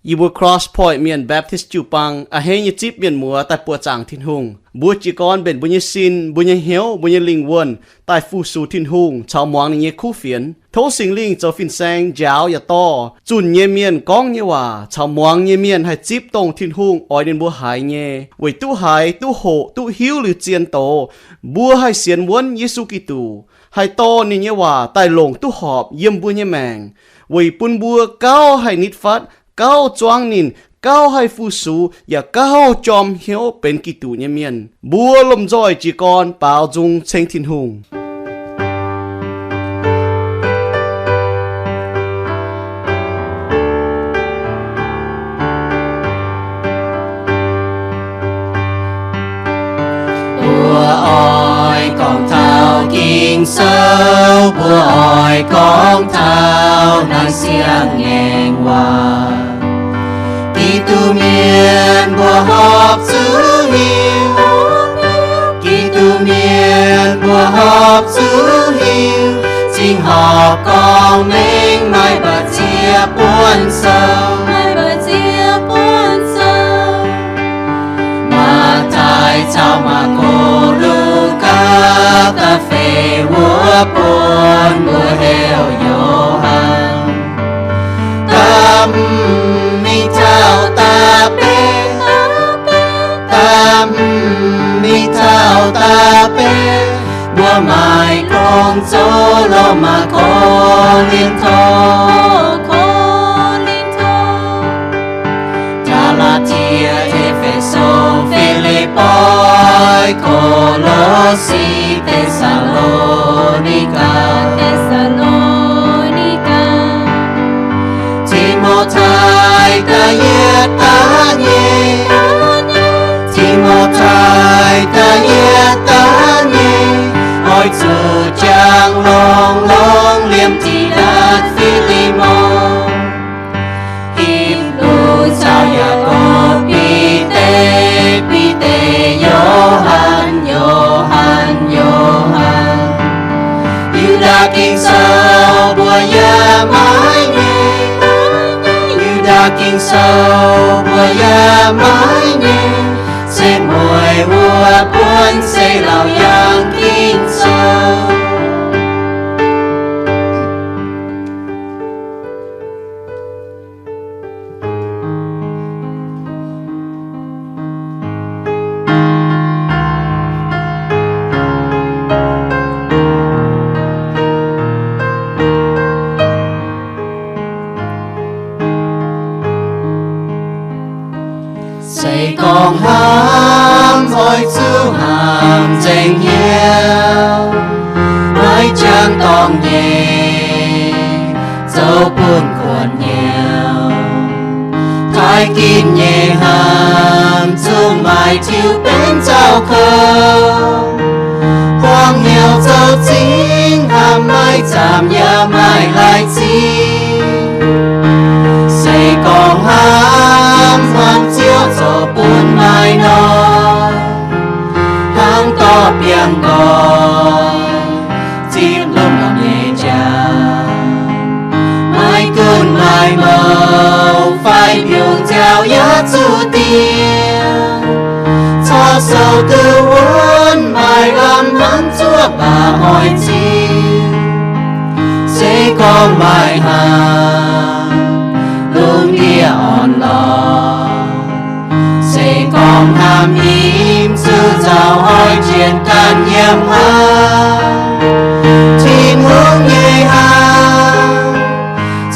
Yie mbuo Cross Point Mienh Baptist jiu-baang a'hneiv nyei zipv mienh muoz daaih buoqc zaangc Tin-Hungh. Mbuo jiez gorn mbenc mbuo nyei sin, mbuo nyei hnyouv, mbuo nyei lingh wuonh daaih fu-sux Tin-Hungh caux muangx ninh nyei kuv fienx. Tov Singx Lingh zoux fin-saeng njaaux yaac dorh zunh nyei mienh gorngv nyei waac caux muangx nyei mienh haih zipv dongh Tin-Hungh oix ninh mbuo haiz nyei, weic duqv haiz, duqv hoqc, duqv hiuv liuz zien doz, mbuo haih sienx wuonv Yesu Giduc, haih dorh ninh nyei waac daaih longc duqv horpc yiem mbuo nyei maengc, weic bun mbuo gauh haih nitv fatv, gauh zuangv ninh, gauh haih fu-sux, yaac gauh jorm hnyouv benx Giduc nyei mienh. Mbuo lomh nzoih jiez gorn baaux nzung ceng Tin-Hungh. Mbuo oix gorngv taux Ging-Sou, mbuo oix gorngv taux naaiv siang-ngaengc waac. Giduc mienh mbuo horpc zuqc hiuv, Giduc mienh mbuo horpc zuqc hiuv, cingx horpc gorngv mengh maaih mbu'ziex buonv sou, maaih mbu'ziex buonv sou. Matv^taai caux Maako, Lugaa, da'feix wuov buonv mbuo heuc Yo^han. Da'hmz mingh taux da'betv, da'hmz mingh taux da'betv, mbuo maaih gong zoux Lomaa, Ko^lin^to, Ko^lin^to, Gaa^laa^tie, E^fe^so, Fi^lipv^poi, Ko^lo^si, Te^saa^lo^ni^gaa, Te^saa^lo^ni^gaa, Ti^mo^tai da'yietv da'nyeic, Ti^mo^tai da'yietv da'nyeic, oix zuqc jangx longx longx liemh Tidatc, Fi^li^mon, Hipv^lu caux Yaakopv, Bide, Bide, Yo^han, Yo^han, Yo^han. Yu^ndaa Ging-Sou mbuo yaac maiv nyei, Yu^ndaa Ging-Sou mbuo yaac maiv nyei, se mueiz wuov buonv se Laauc Yaangh Ging-Sou. Se gorngv hnamv oix zuqc hnamv nzengc hnyouv, maiv jangx dorngc nyei, zoux bun kuonx hnyouv. Taaih ginv nyei hnamv zungv maaih tiuv benx zaux kouv. Buangv hnyouv zoux zingv hnamv maiv zaamc yaac maaih lai-zingh. Se gorngv hnamv, hnamv Ziouv zoux bun maaih nor, hnangv dorh biangh nqoi zipv lomh nyei njaaux. Maiv gunv maaih mouc fai mbiungc nziaaux yaac zuqc diex, corc sou duqv wuonv, maaih lamh hnamv zuoqv baac oix zipv. Se gorngv maaih hnamv, lungh ndiev orn-lorqc. Se gorngv hnamv himv zuqc nzauh, oix jienv ganh yiem hnangv. Tin-Hungh nyei hnamv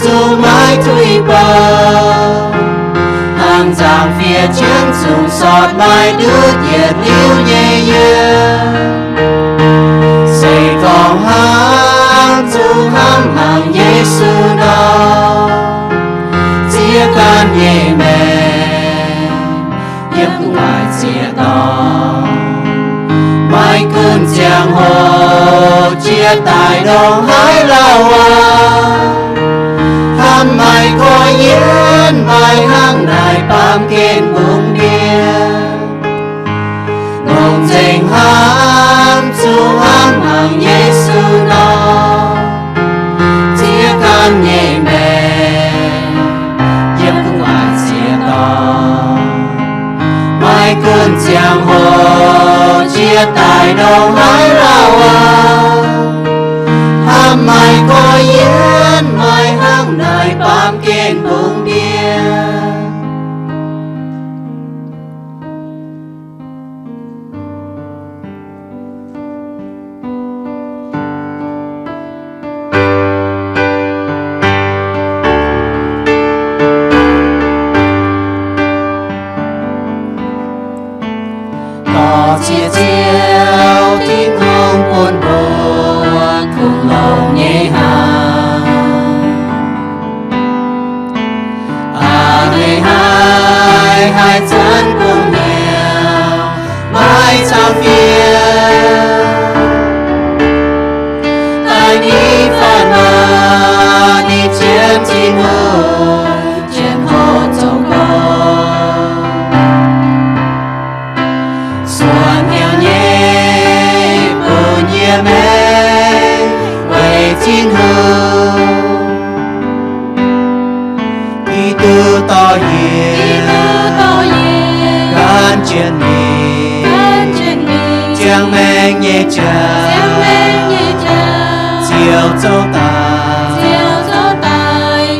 zuqc maiv tuix bouh, hnangv nzangc fiev jienv zungv sortv maaih ndutv yietc liuz nyei yiem. Se gorngv hnamv zuqc hnamv mangc Yesu nor, ziex ganh nyei maengc yiem gu'nguaaic ziex dorngx. Maiv gunv ziangh hoc jiex daaih ndongc haaix lauh waac, hnamv maaih korv-yienv, maaih hnangv naaic baamh gen mbungv ndiev. Longc nzengc hnamv zuqc hnamv mangc Yesu nor, ziex ganh nyei maengc yiem gu'nguaaic Daaih ndongc haaix lauh aqv, hnamv maaih gorx-youz, maaih hnangv naaic baamh gen bungx ndie. Dorh ziex Ziouv Tin-Hungh bun mbuo kungx longx nyei hnangv. A'hneiv haih, haih zanc bun hnyouv maiv caux fienx. Daaih ni faanv nor, ninh jienv Tin-Hungh, jienv hoqc zoux gong. Suonc hnyouv nyei bun yie maengx weic Tin-Hungh. Giduc dorh yie, gaanv jienv mingh, ziangh maengc nyei jauv, Ziouv zoux daaih.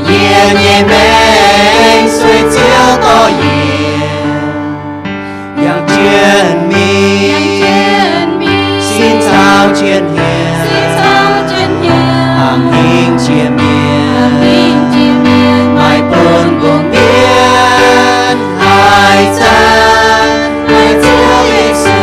Yie nyei maengc sueih Ziouv dorh yie, yangh jienv mingh, sin caux jienv hnyouv, hnangv hingh jiex mienh, maaih bun mbungh mienh haih zanc, haih Ziouv Yesu.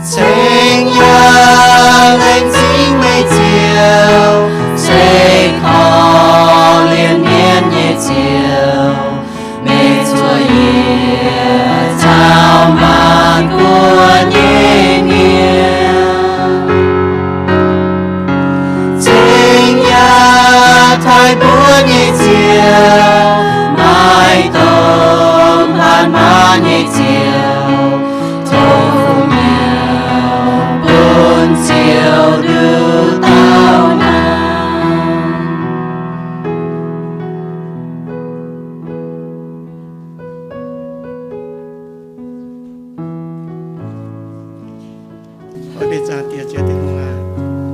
Ceng yaac laengz zingh meih Ziouv, se korv-lienh mienh nyei Ziouv. Meih zuov yietc caux maanc guoqv nyei mienh. Ceng yaac taaih mbuo nyei Ziouv, maaih domh hatc maaz nyei Ziouv, tov nyauv bun Ziouv nduqc dauh naaic. Ov, mienh zaangc Diex, Ziouv Tin-Hungh aac,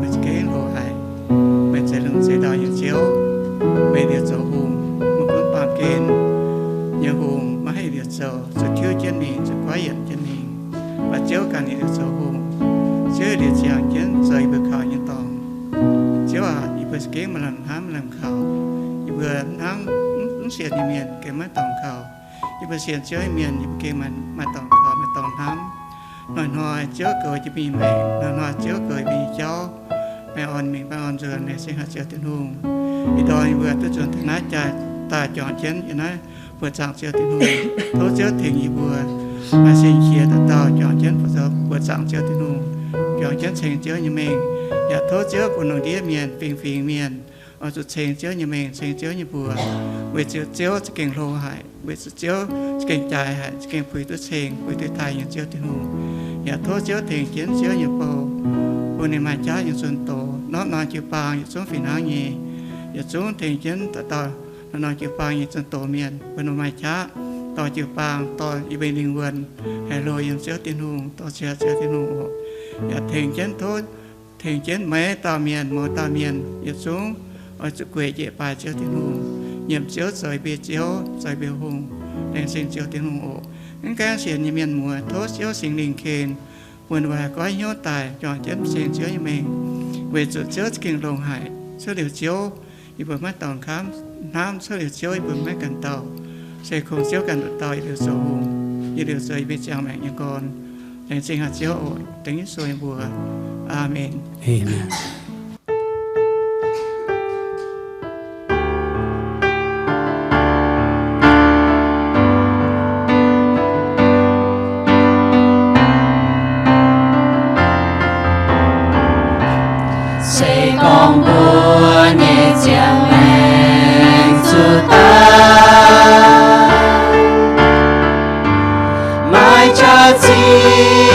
meih za'gengh loz-haic, meih zeiz longx zeiz ndau nyei Ziouv. Meih liuz zoux hungh, maiv gunv baamh gen nyei hungh maiv haih liuz zoux, zuqc tiuv jienv mingh, zuqc goiv yienc jienv mingh. Mv baac Ziouv ganh liuz zoux hungh. Ziouv liuz ziangh jienv zoux yie mbuo kaux nyei dorngx. Ziouv aac, yie mbuo za'gengh maaih lamh hnamv lamh kaux. Yie mbuo hnangv mv sienx nyei mienh gengh maiv dorngx kaux. Yie mbuo sienx Ziouv nyei mienh, yie mbuo gengh maaih dorngx kaux, maaih dorngx hnamv. Hnoi-hnoi Ziouv goux jiex mingh maengc, hnoi-hnoi Ziouv goux mingh jauv, maaih orn mingh, maaih orn nzuonx, laengz zingh haic Ziouv Tin-Hungh. Ih ndorm yie mbuo duqv nzuonx taux naaiv jaax daaih juangc jienv yiem naaiv buoqc zaangc Ziouv Tin-Hungh. Tov Ziouv tengx yie mbuo maaih sin qiex dauh dauh juangc jienv buoqc zaangc Ziouv Tin-Hungh, juangc jienv ceng Ziouv nyei mengh. Yaac tov Ziouv bun lungh ndiev mienh, fingx-fingx mienh oix zuqc ceng Ziouv nyei mengh, ceng Ziouv nyei mbuox, weic zuqc Ziouv za'gengh hlo haic, weic zuqc Ziouv za'gengh jaaix haic, za'gengh puix duqv ceng, puix duqv taaih nyei Ziouv Tin-Hungh. Yaac tov Ziouv tengx jienv Ziouv nyei bou, bun ninh maaih qaqv nyei zunh doz, norm norm jiu-baang yietc zungv fih hnangv nyei. Yietc zungv tengx jienv dauh dauh norm norm jiu-baang nyei zunh doz mienh, bun ninh maaih qaqv dorh jiu-baang, dorh yie mbuo lingh wuonh haih hlo yiem Ziouv Tin-Hungh, dorh siou Ziouv Tin-Hungh oc. Yaac tengx jienv tov, tengx jienv maiv dauh mienh, mouz dauh mienh yietc zungv oix zuqc gueic njiec baaix Ziouv Tin-Hungh, nyiemc Ziouv zoux yie mbuo Ziouv, zoux yie mbuo Hungh. Laengz zingh Ziouv Tin-Hungh oc. Mv gaengh sienx nyei mienh muoz, tov Ziouv Singx Lingh ken, bun ninh mbuo haih goiv hnyouv daaih juangc jienv ceng Ziouv nyei mengh, weic zuqc Ziouv za'gengh longx haic. Cuotv liuz Ziouv, yie mbuo maiv dorngx hnamv. Cuotv liuz Ziouv, yie mbuo maiv ganh dauh. Se kungx Ziouv ganh nduqc dauh yie liuz zoux hungh, yie liuz zoux yie mbuo ziangh maengc nyei gorn. Laengz zingh haic Ziouv oc. Dengv Yesu nyei mbuox. Aamen. Se gorngv mbuo nyei ziangh maengc zuqc daaih maiv jaax zinh,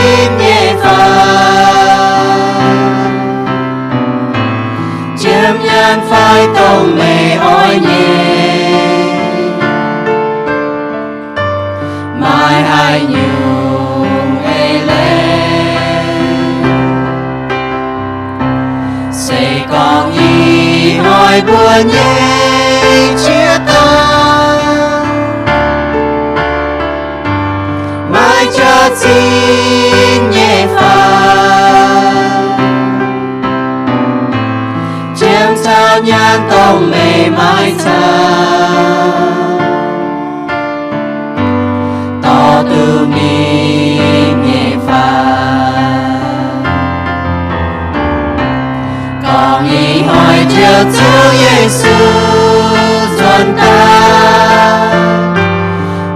nyei qiex daaih, maaih jaax-zinh nyei faix, qiemx taux nyaanh dongh meih maiv caux, dorh duqv mingh nyei faix. Gorngv ih hnoi Ziouv, Ziouv Yesu nzuonx daaih,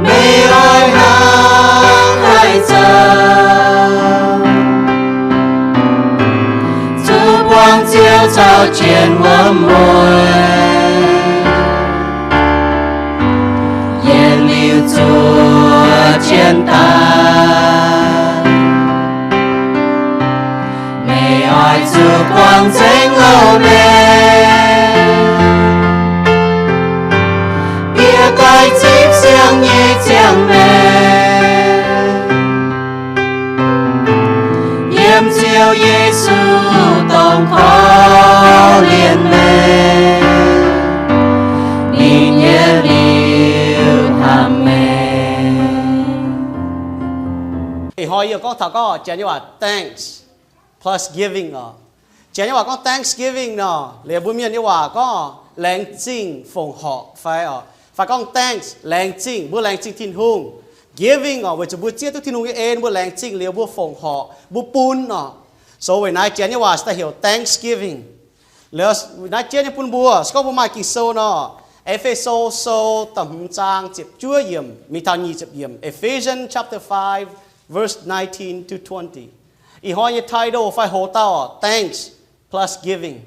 meih oix hnangv haaix zoux, zuqc buangh Ziouv caux jienv wuom mueiz, yietc liuz zuqc jienv daaih. Meih oix zuqc buangh nzengc loz-hnoi, bieqc daaih zipv siang nyei ziangh maengc, yiem Ziouv Yesu dongh korv-lienh meih, ninh nyei liuz hnamv meih. Ih hnoi yie gorngv taux gorngv Janx nyei waac thanks plus giving oc. Janx nyei waac gorngv thanksgiving nor, liuz mbuo Mienh nyei waac gorngv laengz zingh fongc horc fai oc, fai gorngv thanks, laengz zingh, mbuo laengz zingh Tin-Hungh. Giving oc, weic zuqc mbuo zieqv duqv Tin-Hungh nyei en, mbuo laengz zingh liuz mbuo fongc horc, mbuo bun oc. So weic naaiv Janx nyei waac se daaih heuc thanksgiving. Liuz naaiv jienv nyei bun mbuo, se gorngv mbuo maaih Ging-Sou nor, E^fe^so Sou da'hmz zaang ziepc juov yiemc mingh taux nyic ziepc yiemc. Ephesians chapter five, verse nineteen to twenty. Ih hnoi nyei title fai hoc dauh, thanks plus giving.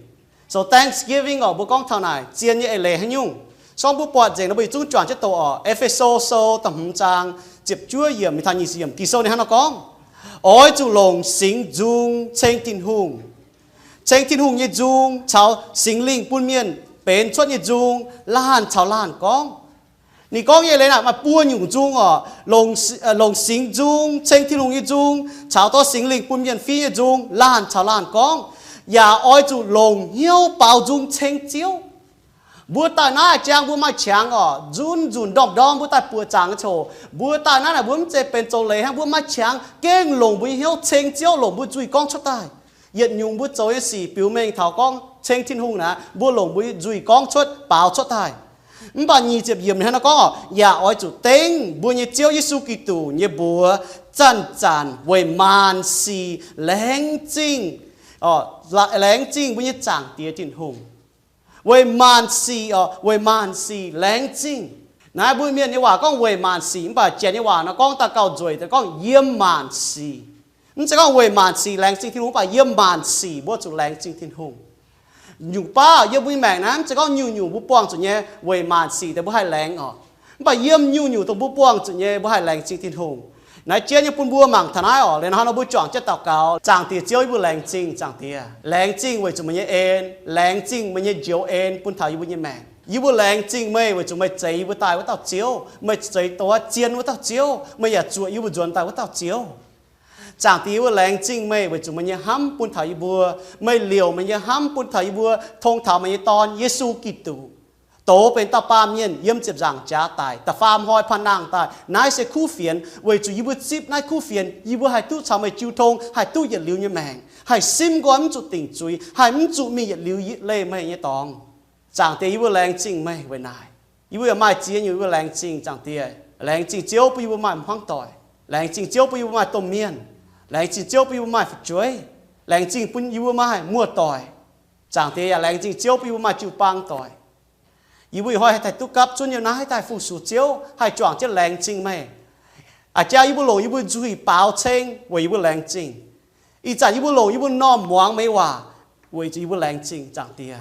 So thanksgiving oc, mbuo gorngv taux naaic zien nyei eix leiz haaix nyungc. Se gorngv mbuo buatc nzengc nor, mbuo yietc zungv juangc jienv doqc oc. E^fe^so Sou da'hmz zaang ziepc juov yiemc mingh taux nyic ziepc yiemc, Ging-Sou ninh hnangv nor gorngv, oix zuqc longc singx nzung ceng Tin-Hungh. Ceng Tin-Hungh nyei nzung caux Singx Lingh bun mienh benx cuotv nyei nzung, laanh caux laanh gorngv. Ninh gorngv nyei leiz naaic maaih buo nyungc nzung oc. Longc, longc singx nzung ceng Tin-Hungh nyei nzung caux dorh Singx Lingh bun mienh fiev nyei nzung, laanh caux laanh gorngv. Yaac oix zuqc longc hnyouv baaux nzung ceng Ziouv. Mbuo daaih naaiv jangx mbuo maaih qangx oc, nzunc nzunc ndorm-ndorm mbuo daaih buoqc zaangc nyei coc. Mbuo daaih naaiv naaic mbuo mv zeiz benx zoux leiz hnangv, mbuo maaih qangx gengh longc mbuo nyei hnyouv ceng Ziouv, longc mbuo nzuih gorngv cuotv daaih. Yietc nyungc mbuo zoux nyei sic biux mengh taux gorngv ceng Tin-Hungh naaic, mbuo longc mbuo nzuih gorngv cuotv, baaux cuotv daaih. Mv baac nyic ziepc yiemc hnangv nor gorngv, yaac oix zuqc dengv mbuo nyei Ziouv Yesu Giduc nyei mbuox zanc-zanc weic maanc sic laengz zingh, laengz zingh mbuo nyei Zaangc Diex Tin-Hungh. Weic maanc sic oc, weic maanc sic laengz zingh. Naaiv mbuo Mienh nyei waac gorngv weic maanc sic, mv baac Janx nyei waac nor gorngv daaih gauh nzueic, gorngv yiem maanc sic. Mv zeiz gorngv weic maanc sic laengz zingh Tin-Hungh, mv baac yiem maanc sic mbuo zuqc laengz zingh Tin-Hungh. Nyungc baac yiem mbuo nyei maengc naaiv, mv zeiz gorngv nyungc-nyungc mbuo buangh zuqc nyei weic maanc sic deix mbuo haih laengz oc. Mv baac yiem nyungc-nyungc dongh mbuo buangh zuqc nyei mbuo haih laengz zingh Tin-Hungh. Naaiv jienv nyei bun mbuo mangc taux naaiv oc. Liuz hnangv nor mbuo juangc jienv daux gaux. Zaangc Diex Ziouv, yie mbuo laengz zingh Zaangc Diex. Laengz zingh weic zuqc meih nyei en, laengz zingh meih nyei njoux en bun taux yie mbuo nyei maengc. Yie mbuo laengz zingh meih weic zuqc meih zeix yie mbuo daaih wuov dauh Ziouv. Meih zeix dongh zien wuov dauh Ziouv. Meih yaac zuoqc yie mbuo nzuonx daaih wuov dauh Ziouv. Zaangc Diex, yie mbuo laengz zingh meih weic zuqc meih nyei hnamv bun taux yie mbuo. Meih liouc meih nyei hnamv bun taux yie mbuo, tong taux meih nyei Dorn, Yesu Giduc, douz benx dauh baamh mienh yiem ziepc nzaangc jaax daic, da'faam hnoi paan nangh daaih. Naaiv se kuv fienx. Weic zuqc yie mbuo zipv naaiv kuv fienx, yie mbuo haih duqv caux meih jiu tong, haih duqv yietc liuz nyei maengc, haih simv nqoi mv zuqc dingc zuiz, haih mv zuqc mingh yietc liuz leih meih nyei dorngx. Zaangc Diex, yie mbuo laengz zingh meih weic naaic. Yie mbuo yaac maaih ziex nyungc yie mbuo laengz zingh Zaangc Diex. Laengz zingh Ziouv bun yie mbuo maaih hmuangv doic. Laengz zingh Ziouv bun yie mbuo maaih domh mienh. Laengz zingh Ziouv bun yie mbuo maaih fu'jueiv. Laengz zingh bun yie mbuo maaih muoz-doic. Zaangc Diex, yaac laengz zingh Ziouv bun yie mbuo maaih jiu-baang doic. Yie mbuo ih hnoi haih taux duqv gapv zunv yiem naaiv daaih fu-sux Ziouv, haih juangc jienv laengz zingh meih. A'jang yie mbuo longc yie mbuo nzuih baaux ceng weic yie mbuo laengz zingh. Ih zanc yie mbuo longc yie mbuo m'normh muangx meih nyei waac weic zuqc yie mbuo laengz zingh Zaangc Diex.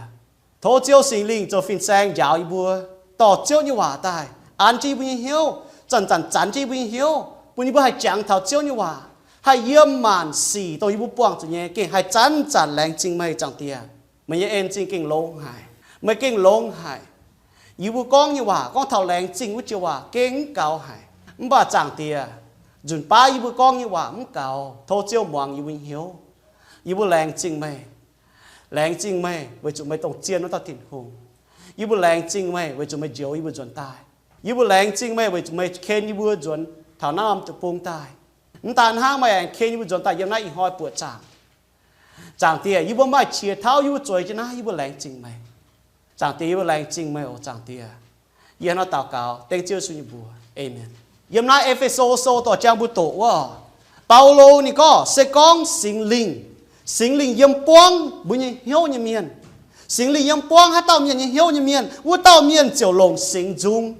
Tov Ziouv Singx Lingh zoux fin-saeng njaaux yie mbuo, dorh Ziouv nyei waac daaih an jienv yie mbuo nyei hnyouv, zanc-zanc zanc jienv yie mbuo nyei hnyouv, bun yie mbuo haih jangx taux Ziouv nyei waac, haih yiem maanc sic dongh yie mbuo buangh zuqc nyei gengh haih zanc-zanc laengz zingh meih Zaangc Diex. Meih nyei en zingh gengh longx haic. Meih gengh longx haic. Yie mbuo gorngv nyei waac, gorngv taux laengz zingh wuov joux waac gengh mv gaux haic. Mv baac Zaangc Diex, nzunc baav yie mbuo gorngv nyei waac mv gaux, tov Ziouv muangx yie mbuo nyei hnyouv. Yie mbuo laengz zingh meih. Laengz zingh meih weic zuqc meih dongh zien wuov dauh Tin-Hungh. Yie mbuo laengz zingh meih weic zuqc meih njoux yie mbuo nzuonx daaih. Yie mbuo laengz zingh meih weic zuqc meih ken yie mbuo nzuonx taux naaiv norm deic-bung daaih. Mv daaih hnangv, meih aengx ken yie mbuo nzuonx daaih yiem naaiv ih hnoi buoqc zaangc. Zaangc Diex, yie mbuo maaih qiex tauv, yie mbuo zueiz jienv naaiv, yie mbuo laengz zingh meih. Zaangc Diex, yie mbuo laengz zingh meih oc, Zaangc Diex. Yie hnangv naaiv daux gaux dengv Ziouv Yesu nyei mbuox. Aamen. Yiem naaiv E^fe^so Sou dorh jang mbuo doqc wuov, Baulo ninh gorngv se gorngv Singx Lingh, Singx Lingh yiem buangv mbuo nyei hnyouv nyei mienh, Singx Lingh yiem buangv haaix dauh mienh nyei hnyouv nyei mienh, wuov dauh mienh ziouc longc singx nzung.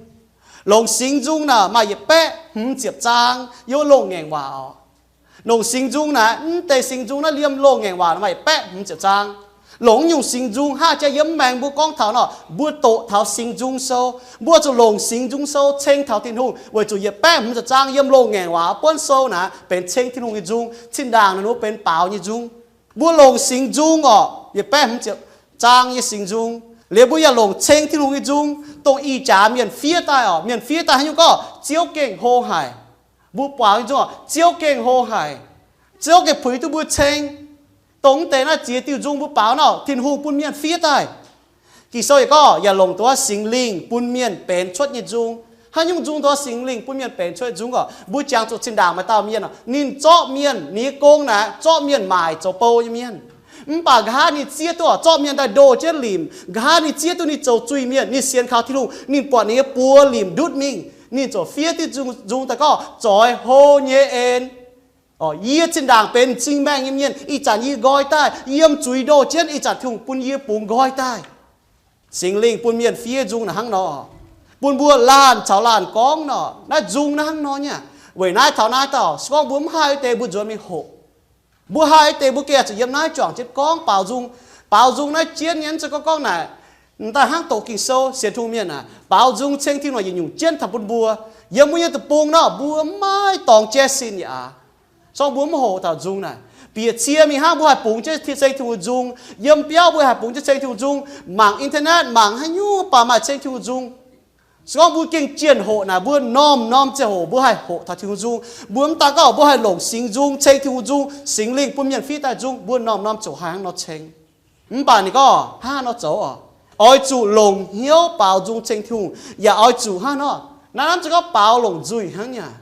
Longc singx nzung naaic maaih yietc baeqv hmz ziepc zaang yiem Loz-Ngaengc Waac oc. Longc singx nzung naaic, mv deix singx nzung naaiv yiem Loz-Ngaengc Waac maaih yietc baeqv hmz ziepc zaang. Longc nyungc singx nzung hnangv jaax yiem mv maengx mbuo gorngv taux nor, mbuo doqc taux singx nzung sou, mbuo zuqc longc singx nzung sou ceng taux Tin-Hungh weic zuqc yietc baeqv hmz ziepc zaang yiem Loz-Ngaengc Waac buonv sou naaic benx ceng Tin-Hungh nyei nzung, zinh ndaangc naaic benx baaux nyei nzung. Mbuo longc singx nzung oc, yietc baeqv hmz ziepc zaang nyei singx nzung. Liuz mbuo yaac longc ceng Tin-Hungh nyei nzung, dongh ih jaax mienh fiev daaih oc. Mienh fiev daaih haaix nyungc gorngv Ziouv gengh hlo haic. Mbuo buatc nyei nzung oc, Ziouv gengh hlo haic. Ziouv gengh puix duqv mbuo ceng. Dongh mv deix naaiv ziex diuh nzung mbuo baaux nor, Tin-Hungh bun mienh fiev daaih. Ging-Sou yaac gorngv yaac longc duqv Singx Lingh bun mienh benx cuotv nyei nzung. Haaix nyungc nzung duqv Singx Lingh bun mienh benx cuotv nyei nzung oc? Mbuo jangx zuqc zinh ndaangc maaih dauh mienh oc, ninh zorqv mienh, ninh nyei gong naaic zorqv mienh maaic zoux bou nyei mienh. Mv baac nqa'haav ninh zieqv duqv oc, zorqv mienh daaih ndoh jienv limc. Nqa'haav ninh zieqv duqv ninh zoux zuiz-mienh, ninh sienx kaux Tin-Hungh, ninh buatc ninh nyei buoz limc ndutv mingh, ninh ziouc fiev diuh nzung daaih gorngv, zoix hlo nyei en. Yie zinh ndaangc benx m'zing maengh nyei mienh, ih zanc yie nqoi daaih, yiem zuiz ndoh jienv, ih zanc Tin-Hungh bun yie bungx nqoi daaih. Singx Lingh bun mienh fiev nzung naaic hnangv nor, bun mbuo laanh caux laanh gorngv nor, naaiv nzung naaiv hnangv nor nyei. Weic naaiv taux naaiv dauh se gorngv mbuo mv haih deix mbuo nzuonx mingh hoqc. Mbuo haih deix mbuo gengh zuqc yiem naaiv juangc jienv gorngv baaux nzung. Baaux nzung naaiv jienv nyei, mv zeiz gorngv gorngv naaic, m'daaih hnangv doqc Ging-Sou sienx Tin-Hungh mienh aah, baaux nzung ceng Tin-Hungh yietc nyungc jienv taux bun mbuo. Yiem mbuo nyei deic-bung nor mbuo maiv dorngx jaiv sin yaac aqc. Se gorngv mbuo mv hoqc taux nzung naaic, bieqc cie mingh hnangv mbuo haih bungx jienv ceng Tin-Hungh nzung. Yiem biauv mbuo haih bungx jienv ceng Tin-Hungh nzung. Mangc internet mangc haaix nyungc baac maaih ceng Tin-Hungh nzung. Se gorngv mbuo gengh jienv hoqc naaic, mbuo norm-norm ziangh hoc mbuo haih hoqc taux Tin-Hungh nzung. Mbuo mv daan gorngv mbuo haih longc singx nzung ceng Tin-Hungh nzung, Singx Lingh bun mienh fiev daaih nzung, mbuo norm-norm ziouc haih hnangv nor ceng. Mv baac ninh gorngv hnangv haaix nor zoux oc? Oix zuqc longc hnyouv baaux nzung ceng Tin-Hungh, yaac oix zuqc hnangv haaix nor? Naaiv hnamv se gorngv baaux longc nzuih hnangv nyei.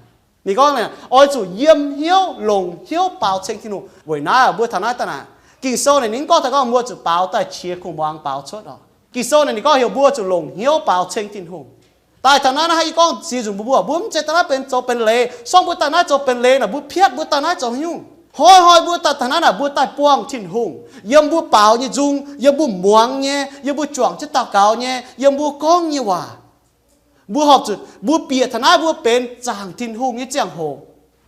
Ninh gorngv, oix zuqc yiem hnyouv longc hnyouv baaux ceng Tin-Hungh. Weic naaiv mbuo taux naaiv daaih naaic, Ging-Sou naaic ninh mv gorngv taux gorngv mbuo zuqc baaux daaih qiex kuh muangx baaux cuotv oc. Ging-Sou naaic ninh gorngv heuc mbuo zuqc longc hnyouv baaux ceng Tin-Hungh. Daaih taux naaiv naaiv haaix, yie gorngv ziex nzunc mbuo mbuo, mbuo mv zeiz daaih naaiv benx zoux benx leiz. Se gorngv mbuo daaih naaiv zoux benx leiz naaic, mbuo piatv mbuo daaih naaiv zoux haaix nyungc? Hnoi-hnoi mbuo daaih taux naaiv naaic, mbuo daaih buangh Tin-Hungh yiem mbuo baaux nyei nzung, yiem mbuo muangx nyei, yiem mbuo juangc jienv daux gaux nyei, yiem mbuo gorngv nyei waac. Mbuo horpc zuqc mbuo bieqc taux naaiv mbuo benx zaangc Tin-Hungh nyei ziangh hoc.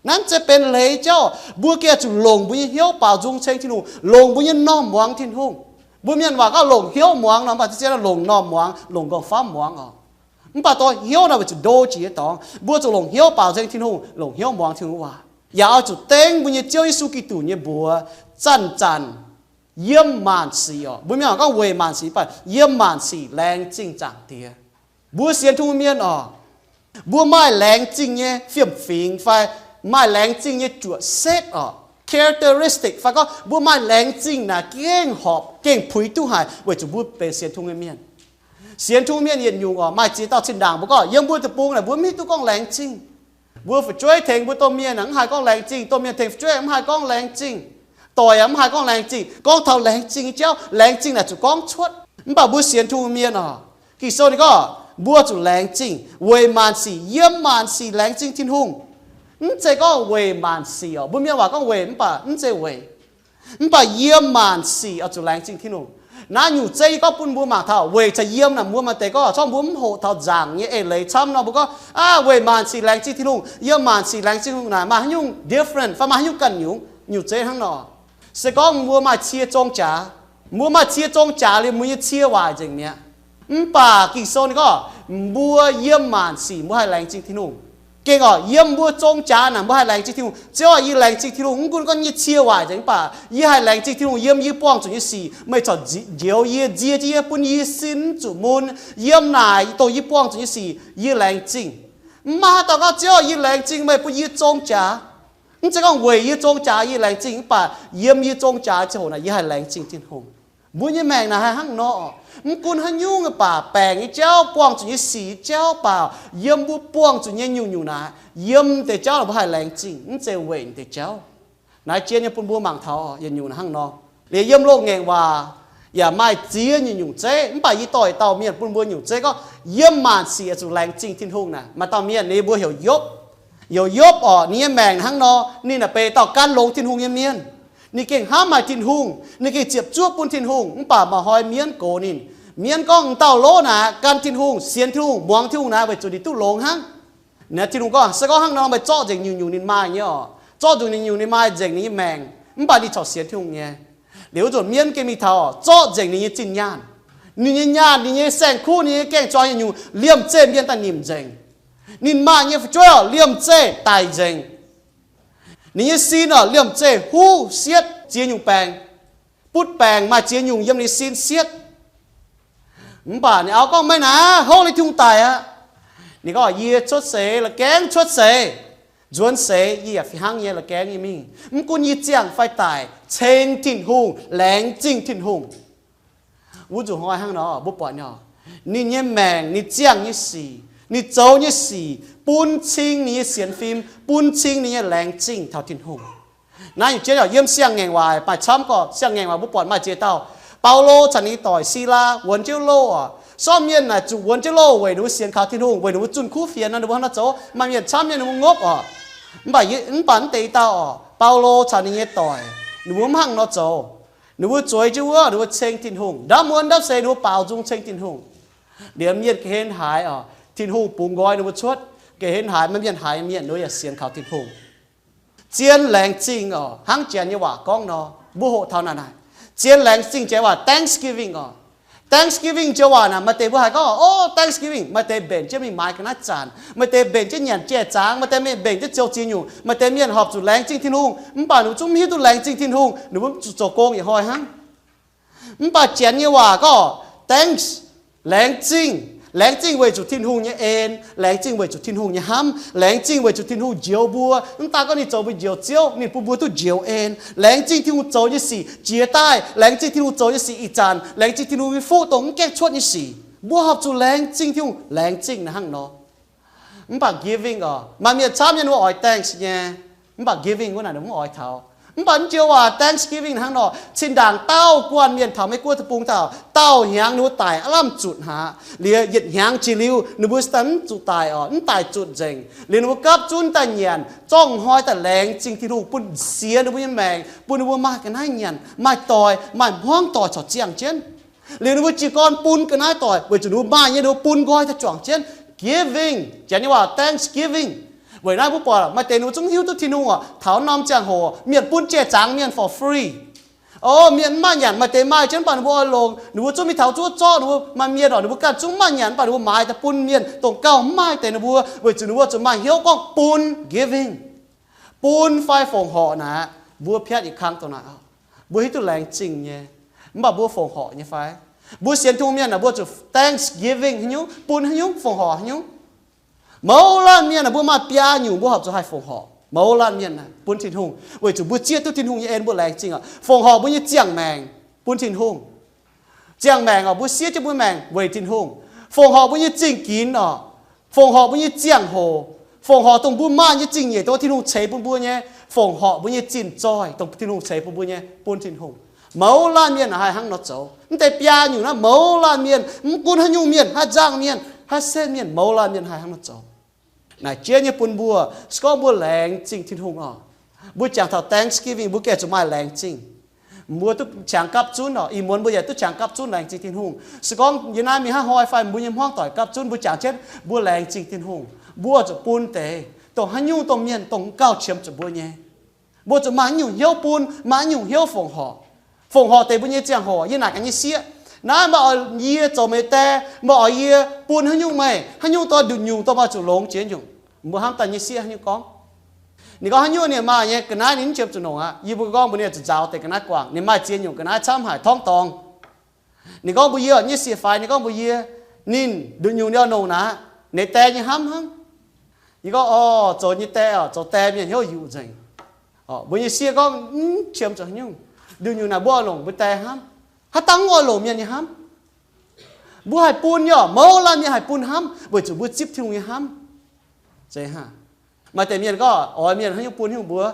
Naaiv mv zeiz benx leiz jauv. Mbuo gengh zuqc longc mbuo nyei hnyouv baaux nzung ceng Tin-Hungh, longc mbuo nyei m'normh muangx Tin-Hungh. Mbuo mienh waac gorngv longc hnyouv muangx nor, mv baac ziex nor longc m'normh muangx, longc nqorngv-famv muangx oc. Mv baac dongh hnyouv naaic weic zuqc ndo jiex nyei dorngx. Mbuo zuqc longc hnyouv baaux nzeng Tin-Hungh, longc hnyouv muangx Tin-Hungh waac, yaac oix zuqc dengv mbuo nyei Ziouv Yesu Giduc nyei mbuox zanc-zanc, yiem maanc sic oc. Mbuo mienh waac gorngv weic maanc sic, mv baac yiem maanc sic laengz zingh Zaangc Diex. Mbuo sienx Tin-Hungh mienh oc, mbuo maaih laengz zingh nyei fiem-fingx fai maaih laengz zingh nyei juoqc setv oc, characteristic, fai gorngv mbuo maaih laengz zingh naaic gengh horpc gengh puix duqv haic weic zuqc mbuo benx sienx Tin-Hungh nyei mienh. Sienx Tin-Hungh mienh yietc nyungc oc, maaih ziex dauh zinh ndaangc mbuo gorngv yiem mbuo deic-bung naaic mbuo mv hiuv duqv gorngv laengz zingh. Mbuo fu'jueiv tengx mbuo domh mienh mv haih gorngv laengz zingh, domh mienh tengx fu'jueiv mv haih gorngv laengz zingh, doic yaac mv haih gorngv laengz zingh. Gorngv taux laengz zingh nyei jauv, laengz zingh naaic zuqc gorngv cuotv. Mv baac mbuo sienx Tin-Hungh mienh oc, Ging-Sou ninh gorngv mbuo zuqc laengz zingh weic maanc sic, yiem maanc sic laengz zingh Tin-Hungh. Mv zeiz gorngv weic maanc sic oc. Mbuo mienh waac gorngv weic, mv baac mv zeiz weic. Mv baac yiem maanc sic oix zuqc laengz zingh Tin-Hungh. Naaiv nyungc zeiv yie gorngv bun mbuo mangc taux weic caux yiem naaic, mbuo maaih deix gorngv corc mbuo mv hoqc taux nzaangc nyei eix leiz camv nor, mbuo gorngv, aav, weic maanc sic laengz zingh Tin-Hungh, yiem maanc sic laengz zingh Tin-Hungh naaic maaih haaix nyungc different fai maaih haaix nyungc ganh nyungc? Nyungc zeiv hnangv nor. Se gorngv mbuo maaih cie zong jaax, mbuo maaih cie zong jaax liuz mbuo nyei cie waaic nzengc mi'aqv. Mv baac Ging-Sou ninh gorngv mbuo yiem maanc sic mbuo haih laengz zingh Tin-Hungh. Gengh oc, yiem mbuo zong jaax naaic mbuo haih laengz zingh Tin-Hungh. Ziouv aah, yie laengz zingh Tin-Hungh, mv gunv gorngv yie nyei cie waaic nzengc, mv baac yie haih laengz zingh Tin-Hungh yiem yie buangh zuqc nyei sic. Meih corc njoux yie, nzie jienv yie, bun yie sin mv zuqc mun. Yiem naaic dongh yie buangh zuqc nyei sic yie laengz zingh. Mv maaih haaix dauh gorngv, Ziouv aah, yie laengz zingh meih bun yie zong jaax. Mv zeiz gorngv weic yie zong jaax yie laengz zingh, mv baac yiem yie zong jaax ziangh hoc naaic yie haih laengz zingh Tin-Hungh. Mbuo nyei maengc naaic haih hnangv nor. Mv gunv haaix nyungc nyei baac, baengc nyei jauv, buangh zuqc nyei sic nyei jauv baac, yiem mbuo buangh zuqc nyei nyungc-nyungc naaic, yiem deix jauv naaic mbuo haih laengz zingh, mv zeiz weic deix jauv. Naaiv jien nyei bun mbuo mangc taux yietc nyungc naaic hnangv nor. Liuz yiem loz-ngaengc waac yaac maaih ziex nyungc-nyungc zeiv, mv baac yie dorh yietc dauh mienh bun mbuo nyungc zeiv gorngv yiem maanc sic oix zuqc laengz zingh Tin-Hungh naaic. Maaih dauh mienh ninh mbuo heuc Yopv. Heuc Yopv orqc, ninh nyei maengc hnangv nor, ninh naaic benx dauh gan longx Tin-Hungh nyei mienh. Ninh gengh hnamv haic Tin-Hungh, ninh gengh ziepc zuoqv bun Tin-Hungh, mv baac maaih hnoi mienv gox ninh. Mienv gorngv, M'dauh lov naaic gan Tin-Hungh, sienx Tin-Hungh, muangx Tin-Hungh naaic weic zuqc ninh duqv longx hnangv. Naaiv Tin-Hungh gorngv, Se gorngv hnangv nor, meih zorqv nzengc nyungc-nyungc ninh maaih nyei orqc. Zorqv nzengc nyungc-nyungc ninh maaih nzengc ninh nyei maengc, mv baac ninh corc sienx Tin-Hungh nyei. Liuz wuov nzunc mienv gengh mingh taux zorqv nzengc ninh nyei zinh nyaanh, ninh nyei nyaanh, ninh nyei saeng-kuv, ninh nyei gaengh zuangx nyungc-nyungc liemh zeih mienh daaih nimc nzengc. Ninh maaih nyei fu'jueiv orqc, liemh zeih daic nzengc. Ninh nyei sin orqc, liemh zeih huv sietv ziex nyungc baengc, butv baengc, maaih ziex nyungc yiem ninh sin sietv. Mv baac ninh auv gorngv, Meih naaic houv liuz Tin-Hungh daic aqv. Ninh gorngv, Yie cuotv seix la'gaengh cuotv seix, nzuonx seix yie yaac fih hnangv nyei la'gaengh nyei mingh. Mv gunv yie ziangh fai daic, ceng Tin-Hungh, laengz zingh Tin-Hungh. Wuov nzunc hnoi hnangv nor mbuo buatc nyei, ninh nyei maengc, ninh ziangh nyei sic, ninh zoux nyei sic bun cing ninh nyei sienx fim, bun cing ninh nyei laengz zingh taux Tin-Hungh. Naaiv nyungc jienv yaac yiem Siang-Ngaengc Waac maaih camv gorqv. Siang-Ngaengc Waac mbuo buatc maaih ziex dauh, Baulo caux ninh nyei doic Silaa wuonx jienv loh oc. Sortv mienh naaic zuqc wuonx jienv loh weic ninh mbuo sienx kaux Tin-Hungh, weic ninh mbuo zunh kuv fienx nor, ninh mbuo hnangv nor zoux. Maaih mienh camv mienh ninh mbuo ngopv oc. Mv baac, mv baac mv deix dauh oc, Baulo caux ninh nyei doic, ninh mbuo mv hnangv nor zoux. Ninh mbuo zueiz jienv wuov, ninh mbuo ceng Tin-Hungh. Ndapv muonz ndapv seix ninh mbuo baaux nzung ceng Tin-Hungh. Liemh mienh ga'hlen haaix oc, Tin-Hungh bungx nqoi ninh mbuo cuotv. Ga'hlen haaix maaih mienh haiz mienh, ninh mbuo yaac sienx kaux Tin-Hungh. Zien laengz zingh oc, hnangv Janx nyei waac gorngv nor, mbuo hoqc taux naaic naaic. Zien laengz zingh, Janx waac Thanksgiving oc. Thanksgiving joux waac naaic, maaih deix mbuo haiz gorngv, O, Thanksgiving, maaih deix mbenc jienv mingh maaiz ga'naaiv zanc, maaih deix mbenc jienv nyanc jai-zaangc, maaih deix mbenc jienv zoux ziex nyungc, maaih deix mienh horpc zuqc laengz zingh Tin-Hungh, mv baac ninh mbuo zungv mv hiuv duqv laengz zingh Tin-Hungh, ninh mbuo zuqc zoux gong yietc hnoi hnangv. Mv baac Janx nyei waac gorngv, Thanks, laengz zingh. Laengz zingh weic zuqc Tin-Hungh nyei en, laengz zingh weic zuqc Tin-Hungh nyei hnamv, laengz zingh weic zuqc Tin-Hungh njoux mbuo. Mv daan gorngv ninh zoux mbuo njoux Ziouv, ninh bun mbuo duqv njoux en. Laengz zingh Tin-Hungh zoux nyei sic jiex daaih, laengz zingh Tin-Hungh zoux nyei sic ih zanc, laengz zingh Tin-Hungh nyei fuqv dongh mv gaengh cuotv nyei sic. Mbuo horpc zuqc laengz zingh Tin-Hungh, laengz zingh naaic hnangv nor. Mv baac giving oc, maaih mienh camv nyei ninh mbuo oix thanks nyei, mv baac giving wuov naaic ninh mbuo mv oix taux. Mv baac naaiv joux waac Thanksgiving hnangv nor, cin-ndaangc dauh guanh mienh taux Meiv Guoqv deic-bung dauh, dauh hnyangx ninh mbuo daic aav lamh zutc haic. Liuz yietc hnyangx jiex liuz ninh mbuo daaih mv zuqc daic oc, mv daic zutc nzengc. Liuz ninh mbuo gapv zunv daaih nyanc, zorqv hnoi daaih laengz zingh Tin-Hungh bun siex ninh mbuo nyei maengc, bun ninh mbuo maaih ga'naaiv nyanc, maaih doix, maaih hmuangv doic corc ziangh jienv. Liuz ninh mbuo jiez gorn bun ga'naaiv doic weic zuqc ninh mbuo maaih nyei, ninh mbuo bun nqoi daaih juangc jienv. Giving, Janx nyei waac thanksgiving. Weic naaiv mbuo buatc maaih deix ninh mbuo zungv hiuv duqv Tin-Hungh oc, taux norm ziangh hoc mienh bun jai-zaangc mienh for free. O, mienh mv maaih nyanc, maaih deix maaih jienv mv baac ninh mbuo oix longx, ninh mbuo zungv mingh taux zuov zorqv, ninh mbuo maaih mienh oc, ninh mbuo ganh zungv mv maaih nyanc mv baac ninh mbuo maaiz daaih bun mienh dongh gauh mv maaih deix ninh mbuo, weic zuqc ninh mbuo zuqc maaih hnyouv gorngv bun, giving. Bun fai fongc horc naaic, mbuo piatv yietc kang dongh naaic oc. Mbuo hiuv duqv laengz zingh nyei, mv baac mbuo fongc horc nyei fai? Mbuo sienx Tin-Hungh mienh naaic mbuo zuqc thanksgiving haaix nyungc, bun haaix nyungc, fongc horc haaix nyungc? Mouz laanh mienh naaic mbuo maaih biaa nyungc mbuo horpc zuqc haih fongc horc. Mouz laanh mienh naaic bun Tin-Hungh weic zuqc mbuo zieqv duqv Tin-Hungh nyei en mbuo laengz zingh oc. Fongc horc mbuo nyei ziangh maengc bun Tin-Hungh. Ziangh maengc oc, mbuo siev jienv mbuo maengc weic Tin-Hungh. Fongc horc mbuo nyei zingh ginx oc. Fongc horc mbuo nyei ziangh hoc. Fongc horc dongh mbuo maaih nyei zingh nyeic dongh Tin-Hungh ceix bun mbuo nyei. Fongc horc mbuo nyei zinh zoih dongh Tin-Hungh ceix bun mbuo nyei, bun Tin-Hungh. Mouz laanh mienh haih hnangv nor zoux. Mv deix biaa nyungc naaiv mouz laanh mienh, mv gunv haaix nyungc mienh, haaix nzangc mienh, haaix setv mienh, mouz laanh mienh haih hnangv nor zoux. Naaic jeiv nyei bun mbuo, se gorngv mbuo laengz zingh Tin-Hungh oc, mbuo jangx taux Thanksgiving mbuo gengh zuqc maaih laengz zingh. Mbuo duqv qangx gapv zunv oc. Ih muonz mbuo yaac duqv qangx gapv zunv laengz zingh Tin-Hungh. Se gorngv yie naaiv mingh hnangv hnoi fai mbuo nyei hmuangv doic gapv zunv, mbuo jangx jienv mbuo laengz zingh Tin-Hungh. Mbuo zuqc bun deix dongh haaix nyungc dongh mienh dongh gauh qiemx zuqc mbuo nyei. Mbuo zuqc maaih haaix nyungc hnyouv bun, maaih haaix nyungc hnyouv fongc horc. Fongc horc deix mbuo nyei ziangh hoc. Yie naaic gaax nyei sieqv, naaiv meih oix yie zoux meih die, meih oix yie bun haaix nyungc meih, haaix nyungc dongh nduqc nyungc dongh meih zuqc longx jiex nyungc. Mbuo hnamv daaih nyei sieqv haaix nyungc gorngv? Ninh gorngv haaix nyungc ninh maaih nyei ga'naaiv ninh mv qiemx zuqc nongc aqv. Yie mbuo gorngv mbuox ninh zuqc nzaaux deix ga'naaiv guangc, ninh maaih ziex nyungc ga'naaiv camv haic torngv dorngx. Ninh gorngv mbuox yie, nyei sieqv faix, ninh gorngv mbuox yie, ninh nduqc nyungc ninh oix nongc naaic, ninh die nyei hnamv hnangv. Yie gorngv, Orv, zoux nyei die oc, zoux die mienh hnyouv yuqc nzengc. Mbuo nyei sieqv gorngv, Mv qiemx zuqc haaix nyungc. Nduqc nyungc naaic mbuo oix longc mbuo die hnamv. Haaix dauh mv oix longc mienh nyei hnamv? Mbuo haih bun nyei oc. Mouz laanh mienh haih bun hnamv weic zuqc mbuo zipv Tin-Hungh nyei hnamv. Maaih deix mienh gorngv oix mienh haaix nyungc bun Tin-Hungh mbuox.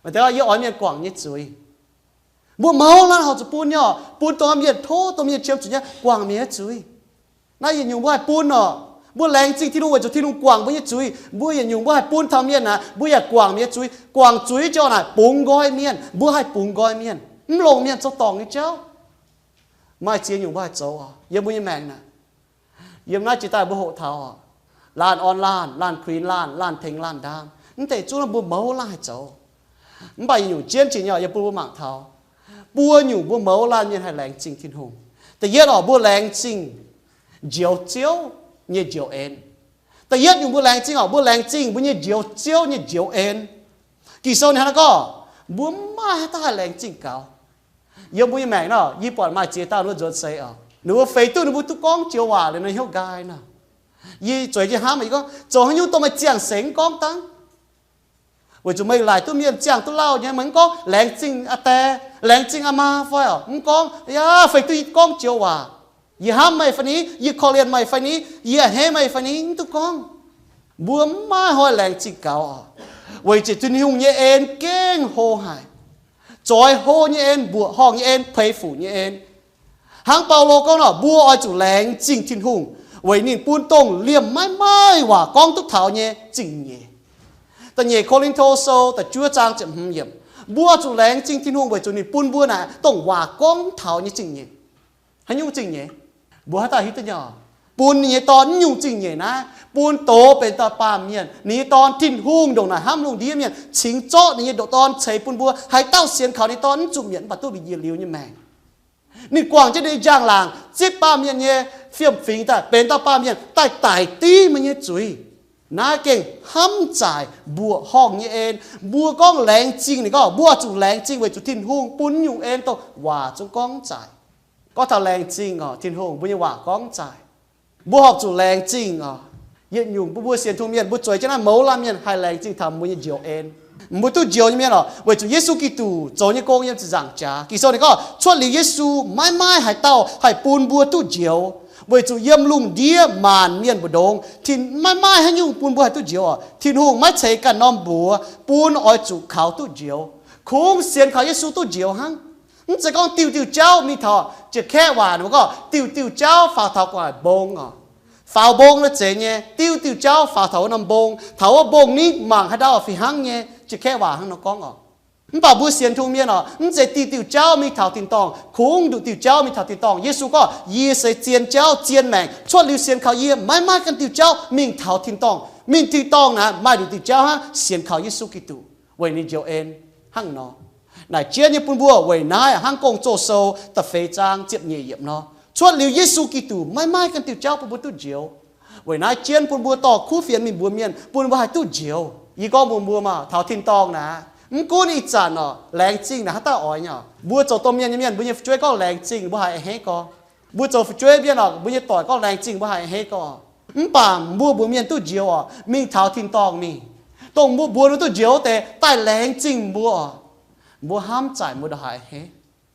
Maaih deix gorngv yie oix mienh guangc nyei zuiz. Mbuo mouz laanh horpc zuqc bun nyei oc. Bun dongh mienh tov, dongh mienh qiemx zuqc nyei, guangc mienh nyei zuiz. Naaiv yietc nyungc mbuo haih bun oc. Mbuo laengz zingh Tin-Hungh weic zuqc Tin-Hungh guangc mbuo nyei zuiz. Mbuo yietc nyungc mbuo haih bun taux mienh naaic, mbuo yaac guangc mienh nyei zuiz. Guangc zuiz jauv naaic bungx nqoi mienh, mbuo haih bungx nqoi mienh, mv longc mienh zoux dorngc nyei jauv. Maaih ziex nyungc mbuo haih zoux oc. Yiem mbuo nyei maengc naaic, yiem naaiv jiex daaih mbuo hoqc taux oc, laanh orn laanh, laanh kuinx laanh, laanh tengx laanh ndaam, mv deix zungv mbuo mouz laanh haih zoux. Mv baac yietc nyungc jienv jiex nyei oc, yie bun mbuo mangc taux buo nyungc mbuo mouz laanh mienh haih laengz zingh Tin-Hungh. Da'yietv oc, mbuo laengz zingh njoux Ziouv nyei njoux en. Da'yietv nyungc mbuo laengz zingh oc, mbuo laengz zingh mbuo nyei njoux Ziouv nyei njoux en. Ging-Sou ninh hnangv naaiv gorngv, mbuo mv maaih haaix dauh haih laengz zingh gaux. Yiem mbuo nyei maengc nor, yie buatc maaih ziex dauh ninh mbuo nzuonx seix oc, ninh mbuo feix duqv ninh mbuo duqv gorngv joux waac liuz nor hnyouv nqaai nor. Yie zueiz jienv hnamv, yie gorngv, zoux haaix nyungc dongh meih ziangh seix mv gorngv dangv? Weic zuqc meih laaic duqv mienh ziangh duqv lauh nyei, meih mv gorngv laengz zingh aa die, laengz zingh aa maa fai oc, mv gorngv, yaac feix duqv yie gorngv joux waac, yie hnamv meih fai ni, yie korv-lienh meih fai ni, yie a'hneiv meih fai ni, mv duqv gorngv. Mbuo mv maaih hnoi laengz zingh gaux oc, weic zuqc Tin-Hungh nyei en gengh hlo haic. Zoix hlo nyei en, mbuoqc horngh nyei en, peix fuc nyei en. Hnangv Baulo gorngv nor, mbuo oix zuqc laengz zingh Tin-Hungh weic ninh bun dongh liemh maiv maaih waac gorngv duqv taux nyei zingh nyeic. Da'nyeic Ko^lin^to Sou da'juov zaang ziepc hmz yiemc, mbuo zuqc laengz zingh Tin-Hungh weic zuqc ninh bun mbuo naaic dongh waac gorngv taux nyei zingh nyeic. Haaix nyungc zingh nyeic? Mbuo haaix dauh hiuv duqv nyei oc? Bun ninh nyei Dorn mv nyungc zingh nyeic naaiv, bun doz benx dauh baamh mienh. Ninh nyei Dorn, Tin-Hungh, ndongc naaic hnamv lungh ndiev mienh, cingx zorqv ninh nyei ndoqc Dorn ceix bun mbuo. Haaix dauh sienx kaux ninh nyei Dorn mv zuqc mietc mv baac duqv yietc liuz nyei maengc. Ninh guangc jienv ninh nyei njang-laangc zipv baamh mienh nyei fiem-fingx daaih benx dauh baamh mienh daaih daic div meih nyei zuiz. Naaiv gengh hnamv zaaic mbuoqc horngh nyei en. Mbuo gorngv laengz zingh ninh gorngv, mbuo zuqc laengz zingh weic zuqc Tin-Hungh bun nyungc en dongh waac zungv gorngv zaaic. Gorngv taux laengz zingh oc, Tin-Hungh mbuo nyei waac gorngv zaaic. Mbuo horpc zuqc laengz zingh oc. Yietc nyungc bun mbuo sienx Tin-Hungh mienh, mbuo zueiz jienv naaiv mouz laanh mienh haih laengz zingh taux mbuo nyei njoux en. Mbuo duqv njoux nyei mienh oc, weic zuqc Yesu Giduc zoux nyei gong yiem ziepc nzaangc jaax. Ging-Sou ninh gorngv, cuotv liuz Yesu maiv maaih haaix dauh haih bun mbuo duqv njoux, weic zuqc yiem lungh ndiev maanc mienh mbu'ndongx, Tin, maiv maaih haaix nyungc bun mbuo haih duqv njoux oc. Tin-Hungh maiv ceix ganh norm mbuox bun oix zuqc kaux duqv njoux. Kungx sienx kaux Yesu duqv njoux hnangv. Mv zeiz gorngv diuh diuh jauv mingh taux, jiex kaeqv waac ninh mbuo gorngv diuh diuh jauv faaux taux gu'nguaaic mbong oc. Faaux mbong nor zeiz nyei, diuh diuh jauv faaux taux wuov norm mbong, taux wuov mbong nitv mangc haaix ndau fih hnangv nyei, jiex kaeqv waac hnangv nor gorngv oc. Mv baac mbuo sienx Tin-Hungh mienh oc, mv zeiz diuh diuh jauv mingh taux tin-dorngh. Kungx nduqc diuh jauv mingh taux tin-dorngh. Yesu gorngv, yie se zien jauv, zien maengc. Cuotv liuz sienx kaux yie, maiv maaih ganh diuh jauv mingh taux tin-dorngh. Mingh tin-dorngh naaic maaih nduqc diuh jauv hnangv, sienx kaux Yesu Giduc, weic ninh njoux en hnangv nor. Naaic jienv nyei bun mbuo weic naaiv hnangv Gong-Zoh Sou da'feix zaang ziepc nyeic yiemc nor, cuotv liuz Yesu Giduc maiv maaih ganh diuh jauv bun mbuo duqv njoux. Weic naaiv jienv bun mbuo dorh kuv fienx mingh mbuox mienh, bun mbuo haih duqv njoux. Yie gorngv mbuox mbuo maah, taux tin-dorngh naaic, mv gunv ih zanc oc, laengz zingh naaic haaix dauh oix nyei oc. Mbuo zoux domh mienh nyei mienh, mbuo nyei fu'jueiv gorngv laengz zingh, mbuo haih a'hneiv gorx. Mbuo zoux fu'jueiv mienh oc, mbuo nyei doic gorngv laengz zingh, mbuo haih a'hneiv gorx. Mv baac mbuo mbuox mienh duqv njoux oc, mingh taux tin-dorngh mingh. Dongh mbuo mbuox ninh duqv njoux deix, daaih laengz zingh mbuo oc, mbuo hnamv zaaic mbuo ndongc haaix a'hneiv.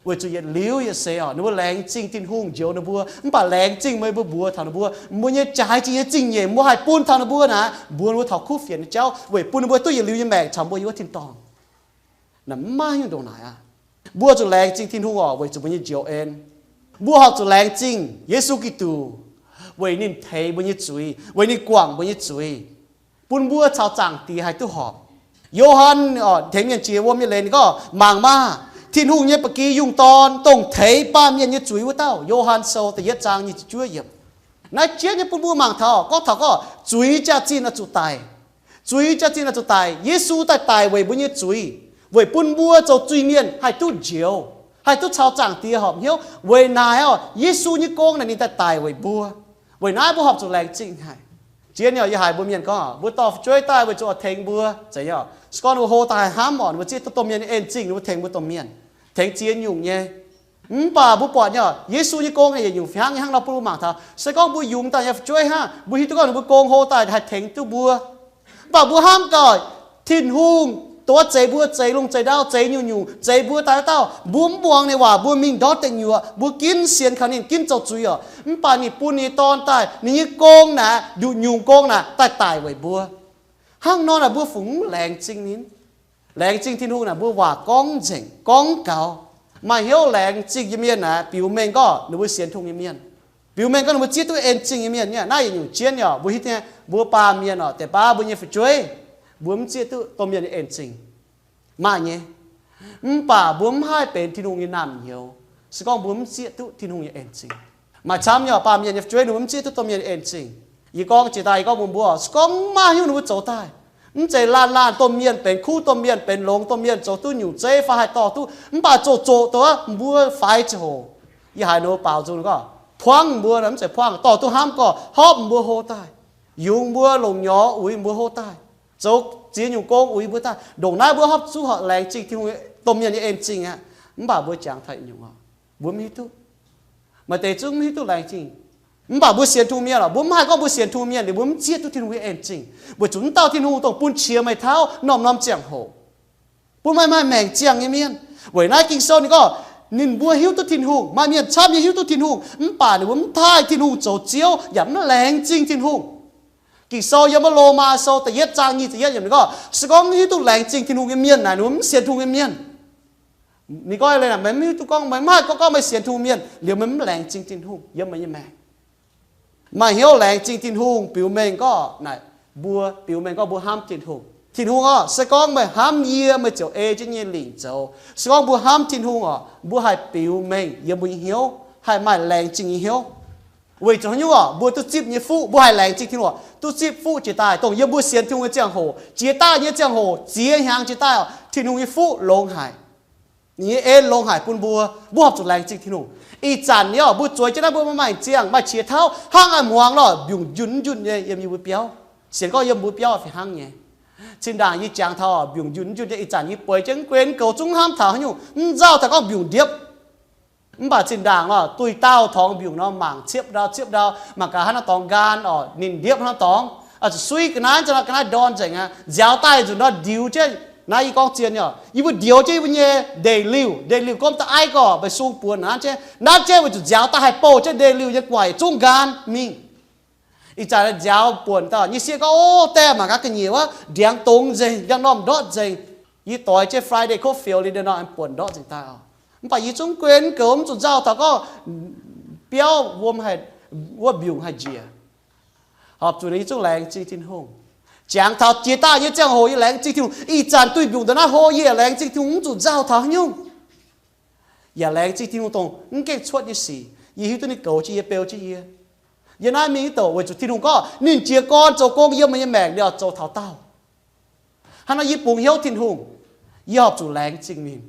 Weic zuqc yietc liuz yietc seix oc, ninh mbuo laengz zingh Tin-Hungh njoux ninh mbuo, mv baac laengz zingh meih mbuo mbuox taux ninh mbuo, mbuo nyei jaaix jiex nyei zingh nyeic mbuo haih bun taux ninh mbuo naaic, mbuox ninh mbuo taux kuv fienx nyei jauv weic bun ninh mbuo duqv yietc liuz nyei maengc caux mbuo yiem wuov tin-dorngh. Naaic mv maaih nyungc ndongc naaic aqv. Mbuo zuqc laengz zingh Tin-Hungh oc, weic zuqc mbuo nyei njoux en. Mbuo horpc zuqc laengz zingh Yesu Giduc, weic ninh teix mbuo nyei zuiz, weic ninh guangc mbuo nyei zuiz, bun mbuo caux Zaangc Diex haih duqv horpc. Yo^han oc, tengx mienh jiex wuom nyei leiz ninh gorngv, mangc maah! Tin-Hungh nyei ba'gi yungh dorn, dongh teix baamh mienh nyei zuiz wuov dauh. Yo^han Sou da'yietv zaang nyic ziepc juov yiemc. Naaiv jienv nyei bun mbuo mangc taux, gorngv taux gorngv zuiz jaax-zinh oix zuqc daic. Zuiz jaax-zinh oix zuqc daic. Yesu daaih daic weic mbuo nyei zuiz, weic bun mbuo zoux zuiz-mienh haih duqv njoux, haih duqv caux Zaangc Diex horpc hnyouv. Weic naaiv oc, Yesu nyei gong naaic ninh daaih daic weic mbuo. Weic naaiv mbuo horpc zuqc laengz zingh haic. Zien nyei oc, yie haiz mbuo mienh gorngv, mbuo dorh fu'jueiv daaih weic zuqc oix tengx mbuo, zeiz nyei oc. Se gorngv ninh mbuo hlo daaih haih hnamv oc, ninh mbuo zieqv duqv domh mienh nyei en zingh, ninh mbuo tengx mbuo domh mienh, tengx ziex nyungc nyei. Mv baac mbuo buatc nyei oc, Yesu nyei gong naaic yietc nyungc fih hnangv nyei, hnangv nor bun mbuo mangc taux, se gorngv mbuo yungz daaih nyei fu'jueiv hnangv, mbuo hiuv duqv gorngv ninh mbuo gong hlo daaih haih tengx duqv mbuo. Mv baac mbuo hnamv gaax, Tin-Hungh Dongh wuov zeix mbuo zeix lungh zeix ndau, zeix nyungc-nyungc, zeix mbuo daaih wuov dauh, mbuo mv muangx ninh waac, mbuo mingh ndortv deic nyuoqc, mbuo ginv sienx kaux ninh, ginv zoux zuiz oc. Mv baac ninh bun ninh nyei Dorn daaih, ninh nyei gong naaic, nduqc nyungc gong naaic daaih daic weic mbuo. Hnangv nor naaic mbuo fungc mv laengz zingh ninh? Laengz zingh Tin-Hungh naaic mbuo waac gorngv nzengc, gorngv gaux. Maaih hnyouv laengz zingh nyei mienh naaic biux mengh gorngv ninh mbuo sienx Tin-Hungh nyei mienh. Biux mengh gorngv ninh mbuo zieqv duqv en zingh nyei mienh. Naaiv yietc nyungc jienv yaac mbuo hiuv duqv, mbuo baamh mienh oc, deix baav mbuo nyei fu'jueiv, mbuo mv zieqv duqv domh mienh nyei en zingh. Maaih nyei. Mv baac mbuo mv haih benx Tin-Hungh nyei naamh nyouz se gorngv mbuo mv zieqv duqv Tin-Hungh nyei en zingh. Maaih camv nyei oc, baamh mienh nyei fu'jueiv ninh mbuo mv zieqv duqv domh mienh nyei en zingh. Yie gorngv jiex daaih, yie gorngv mbuox mbuo, se gorngv mv maaih haaix nyungc ninh mbuo zoux daaih, mv zeiz laanh laanh domh mienh benx kuv, domh mienh benx longx, domh mienh zoux duqv nyungc zeiv fai haih dorh duqv, mv baac zoqc zoqc dongh wuov mbuo faix ziangh hoc, yie haiz ninh mbuo baaux nzung gorngv, puangv mbuo, mv zeiz puangv, dorh duqv hnamv gorngv hopv mbuo hlo daaih, yungz mbuo, longc nyorx uix mbuo hlo daaih, zoux ziex nyungc gong uix mbuo daaih. Ndongc naaiv mbuo hopv zuqc horpc laengz zingh Tin-Hungh domh mienh nyei en zingh aqv. Mv baac mbuo jangx taux yietc nyungc oc, mbuo mv hiuv duqv. Maaih deix zungv mv hiuv duqv laengz zingh. Mv baac mbuo sienx Tin-Hungh mienh oc, mbuo mv haih gorngv mbuo sienx Tin-Hungh mienh liuz mbuo mv zieqv duqv Tin-Hungh nyei en zingh, weic zuqc mv dauh Tin-Hungh dongh bun qiex meih taux norm-norm ziangh hoc, bun meih maaih maengc ziangh nyei mienh. Weic naaiv Ging-Sou ninh gorngv, ninh mbuo hiuv duqv Tin-Hungh, maaih mienh camv nyei hiuv duqv Tin-Hungh, mv baac ninh mbuo mv taaih Tin-Hungh zoux Ziouv yaac mv laengz zingh Tin-Hungh. Ging-Sou yiem wuov Lomaa Sou da'yietv zaang nyic ziepc yietv yiemc ninh gorngv, se gorngv hiuv duqv laengz zingh Tin-Hungh nyei mienh naaic ninh mbuo mv sienx Tin-Hungh nyei mienh. Ninh gorngv, meih mv hiuv duqv gorngv, meih mv haih gorngv gorngv meih sienx Tin-Hungh mienh liuz meih mv laengz zingh Tin-Hungh yiem meih nyei maengc. Maaih hnyouv laengz zingh Tin-Hungh biux mengh gorngv naaic, mbuo biux mengh gorngv mbuo hnamv Tin-Hungh. Tin-Hungh orqc, se gorngv meih hnamv yie, meih ziouc ei jienv nyei lingc zoux. Se gorngv mbuo hnamv Tin-Hungh orqc, mbuo haih biux mengh yiem mbuo nyei hnyouv, haih maaih laengz zingh nyei hnyouv. Weic zuqc haaix nyungc orqc? Mbuo duqv zipv nyei fuqv, mbuo haih laengz zingh Tin-Hungh orqc? Duqv zipv fuqv jiex daaih, dongh yiem mbuo sienx Tin-Hungh nyei ziangh hoc, jiex daaih nyei ziangh hoc, ziex hnyangx jiex daaih orqc, Tin-Hungh nyei fuqv longx haic. Ninh nyei en longx haic bun mbuo, mbuo horpc zuqc laengz zingh Tin-Hungh. Ih zanc nyei orqc, mbuo zueiz jienv naaiv mbuo maaih maengc ziangh, maaih qiex tauv, hnangv a'hmuangx lorqc, mbiungc njunh njunh nyei yiem yie mbuo biauv. Sienx gorngv yiem mbuo biauv fih hnangv nyei. Zinh ndaangc yie jangx taux mbiungc njunh njunh nyei, ih zanc yie bueix jienv mv guen goux zungv hnamv taux haaix nyungc, mv nzauh taux gorngv mbiungc ndiepv. Mv baac zinh ndaangc lorqc, duih daauh torngx mbiungc nor mangc ciepv ndau ciepv ndau, mangc gaax haaix norm dorngx nqaang orqc, ninh ndiepv haaix norm dorngx, zuqc suiv ga'naaiv, nzauh ga'naaiv ndorn nzengc aqv. Nziaaux daaih nzunc nor ndiux jienv. Naaiv yie gorngv zien nyei orqc, yie mbuo ndiux jienv yie mbuo nyei ndeic-liuh, ndeic-liuh gomv da'aiv gorqv, mba'sung buonc naaiv jienv, naaiv jienv weic zuqc nziaaux daaih haih bouh jienv ndeic-liuh nyei guaix zungv nqaang mingh. Ih zanc nziaaux buonc daaih, nyei sieqv gorngv, ov, daaih mangc gaax ga'nyiec wuov, ndiangx dongz nzengc, njang normh ndortv nzengc. Yie doix jienv Friday Cold Field liuz, ndiev nor buonc ndortv nzengc daaih oc. Mv baac yie zungv guen goux, mv zuqc nzauh taux gorngv biauv wuom haih, wuov mbiungc haih njiec. Horpc zuqc yie zungv laengz zingh Tin-Hungh. Jangx taux jiex daaih nyei ziangh hoc yie laengz zingh Tin-Hungh. Ih zanc duih mbiungc ndongc naaiv hlo yie yaac laengz zingh Tin-Hungh, mv zuqc nzauh taux haaix nyungc. Yaac laengz zingh Tin-Hungh dongh mv gaengh cuotv nyei sic. Yie hiuv duqv ninh goux jienv yie, beu jienv yie. Yie naaiv mingh mv douc weic zuqc Tin-Hungh gorngv ninh jiez gorn zoux gong yiem meih nyei maengc, ninh oix zoux taux daauh. Hnangv naaiv yie bungx hnyouv Tin-Hungh, yie horpc zuqc laengz zingh ninh.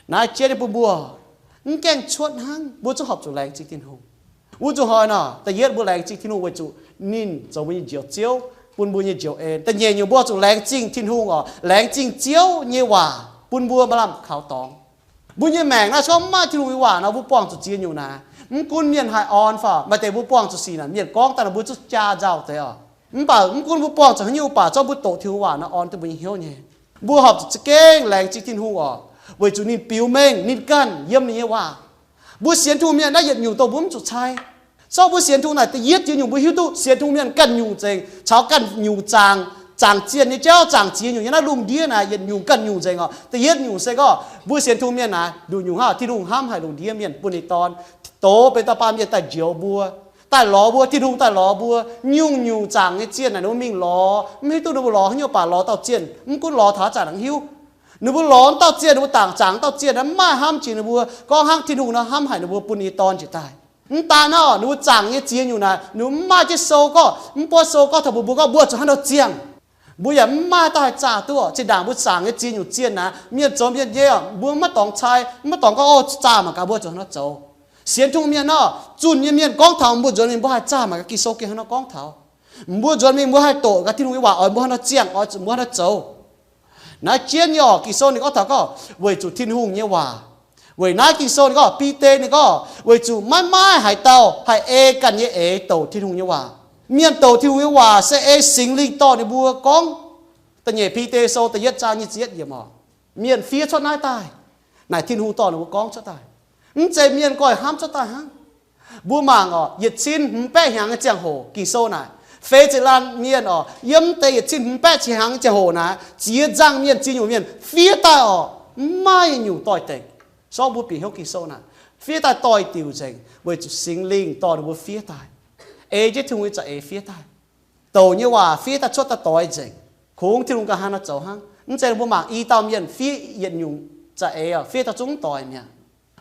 Naaiv jienv nyei bun mbuo mv gaengh cuotv hnangv, mbuo zungv horpc zuqc laengz zingh Tin-Hungh. Wuov zuqc hnoi nor, da'yietv mbuo laengz zingh Tin-Hungh weic zuqc ninh zoux mbuo nyei Njoux Ziouv, bun mbuo nyei njoux en. Da'nyeic nyungc mbuo zuqc laengz zingh Tin-Hungh oc, laengz zingh Ziouv nyei waac bun mbuo maaih lamh kaux dorngx. Mbuo nyei maengc naaiv se gorngv mv maaih Tin-Hungh nyei waac nor, mbuo buangh zuqc ziex nyungc naaic. Mv gunv mienh haih orn fai maaih deix mbuo buangh zuqc sic naaic, mienh gorngv daaih nor mbuo zungv jaa nzauh deix oc. Mv baac mv gunv mbuo buangh zuqc haaix nyungc, mv baac zorqv mbuo doqc Tin-Hungh waac nor orn duqv mbuo nyei hnyouv nyei. Mbuo horpc zuqc za'gengh laengz zingh Tin-Hungh oc, weic zuqc ninh biux mengh ninh ganh yiem ninh nyei waac. Mbuo sienx Tin-Hungh mienh naaiv yietc nyungc dongh mbuo mv zuqc cai. Zorqv mbuo sienx Tin-Hungh naaic da'yietv jiex nyungc mbuo hiuv duqv sienx Tin-Hungh mienh ganh nyungc nzengc, caux ganh nyungc zaangc, zaangc zienh nyei jauv, zaangc ziex nyungc nyei naaiv lungh ndiev naaic yietc nyungc ganh nyungc nzengc oc. Da'yietv nyungc se gorngv mbuo sienx Tin-Hungh mienh naaic nduqc nyungc hnangv Tin-Hungh hnamv haic lungh ndiev mienh, bun ninh Dorn dox benx dauh baamh mienh daaih njoux mbuo, daaih lorz mbuo. Tin-Hungh daaih lorz mbuo, nyungc-nyungc zaangc nyei zienh naaic ninh mbuo mingh lorz, mv hiuv duqv ninh mbuo lorz haaix nyungc, baac lorz dauh zienh, mv gunv lorz taux haaix zanc mv hiuv. Ninh mbuo lorz dauh zienh, ninh mbuo dangc zaangc dauh zienh naaiv mv maaih hnamv jiex ninh mbuo, gorngv hnangv Tin-Hungh nor hnamv haic ninh mbuo, bun ninh nyei Dorn njiec daaih. Mv daan naaiv, ninh mbuo zaangc nyei ziex nyungc naaic ninh mbuo mv maaih jienv sou gorngv, mv buatc sou gorngv taux mbuo, mbuo gorngv mbuo zuqc hnangv nor ziangh. Mbuo yaac mv maaih dauh haih zaah duqv. Zinh ndaangc mbuo zaangc nyei ziex nyungc zienh naaic, mienh zoux mienh nyei, mbuo maiv dorngx cai, maiv dorngx gorngv, o, zaah mangc gaax mbuo zuqc hnangv nor zoux. Sienx Tin-Hungh mienh nor, zunh nyei mienh gorngv taux mbuo nzuonx mingh, mbuo haih zaah mangc gaax Ging-Sou gengh hnangv nor gorngv taux. Mbuo nzuonx mingh mbuo haih doqc gaax Tin-Hungh nyei waac oix mbuo hnangv nor ziangh, oix zuqc mbuo hnangv nor zoux. Naaiv jienv nyei orqc, Ging-Sou ninh gorngv taux gorngv weic zuqc Tin-Hungh nyei waac. Weic naaiv Ging-Sou ninh gorngv, Bide ninh gorngv, weic zuqc maiv maaih haaix dauh haih ei ganh nyei eix douc Tin-Hungh nyei waac. Mienh douc Tin-Hungh nyei waac se ei Singx Lingh dorh ninh mbuo gorngv. Da'nyeic Bide Sou da'yietv zaang nyic ziepc yietv yiemc oc, mienh fiev cuotv naaiv daaih. Naaic Tin-Hungh dorh ninh mbuo gorngv cuotv daaih. Mv zeiz mienh goiv hnamv cuotv daaih hnangv. Mbuo mangc oc, yietc cin hmz baeqv hnyangx nyei ziangh hoc, Ging-Sou naaic, feix ziepc laanh mienh oc, yiem deix yietc cin hmz baeqv hnyangx nyei ziangh hoc naaic, ziex nzangh mienh, ziex nyungc mienh fiev daaih oc, mv maaih nyungc doix-dekc. Sorng mbuo bieqc hnyouv Ging-Sou naaic, fiev daaih doix-diuc nzengc, weic zuqc Singx Lingh dorh ninh mbuo fiev daaih. Ei jienv Tin-Hungh nyei za'eix fiev daaih. Douc nyei waac fiev daaih cuotv daaih doix nzengc. Kungx Tin-Hungh ganh haaix nor zoux hnangv. Mv zeiz mbuo mangc i dauh mienh fiev yietc nyungc za'eix oc, fiev daaih zungv doix mi'aqv.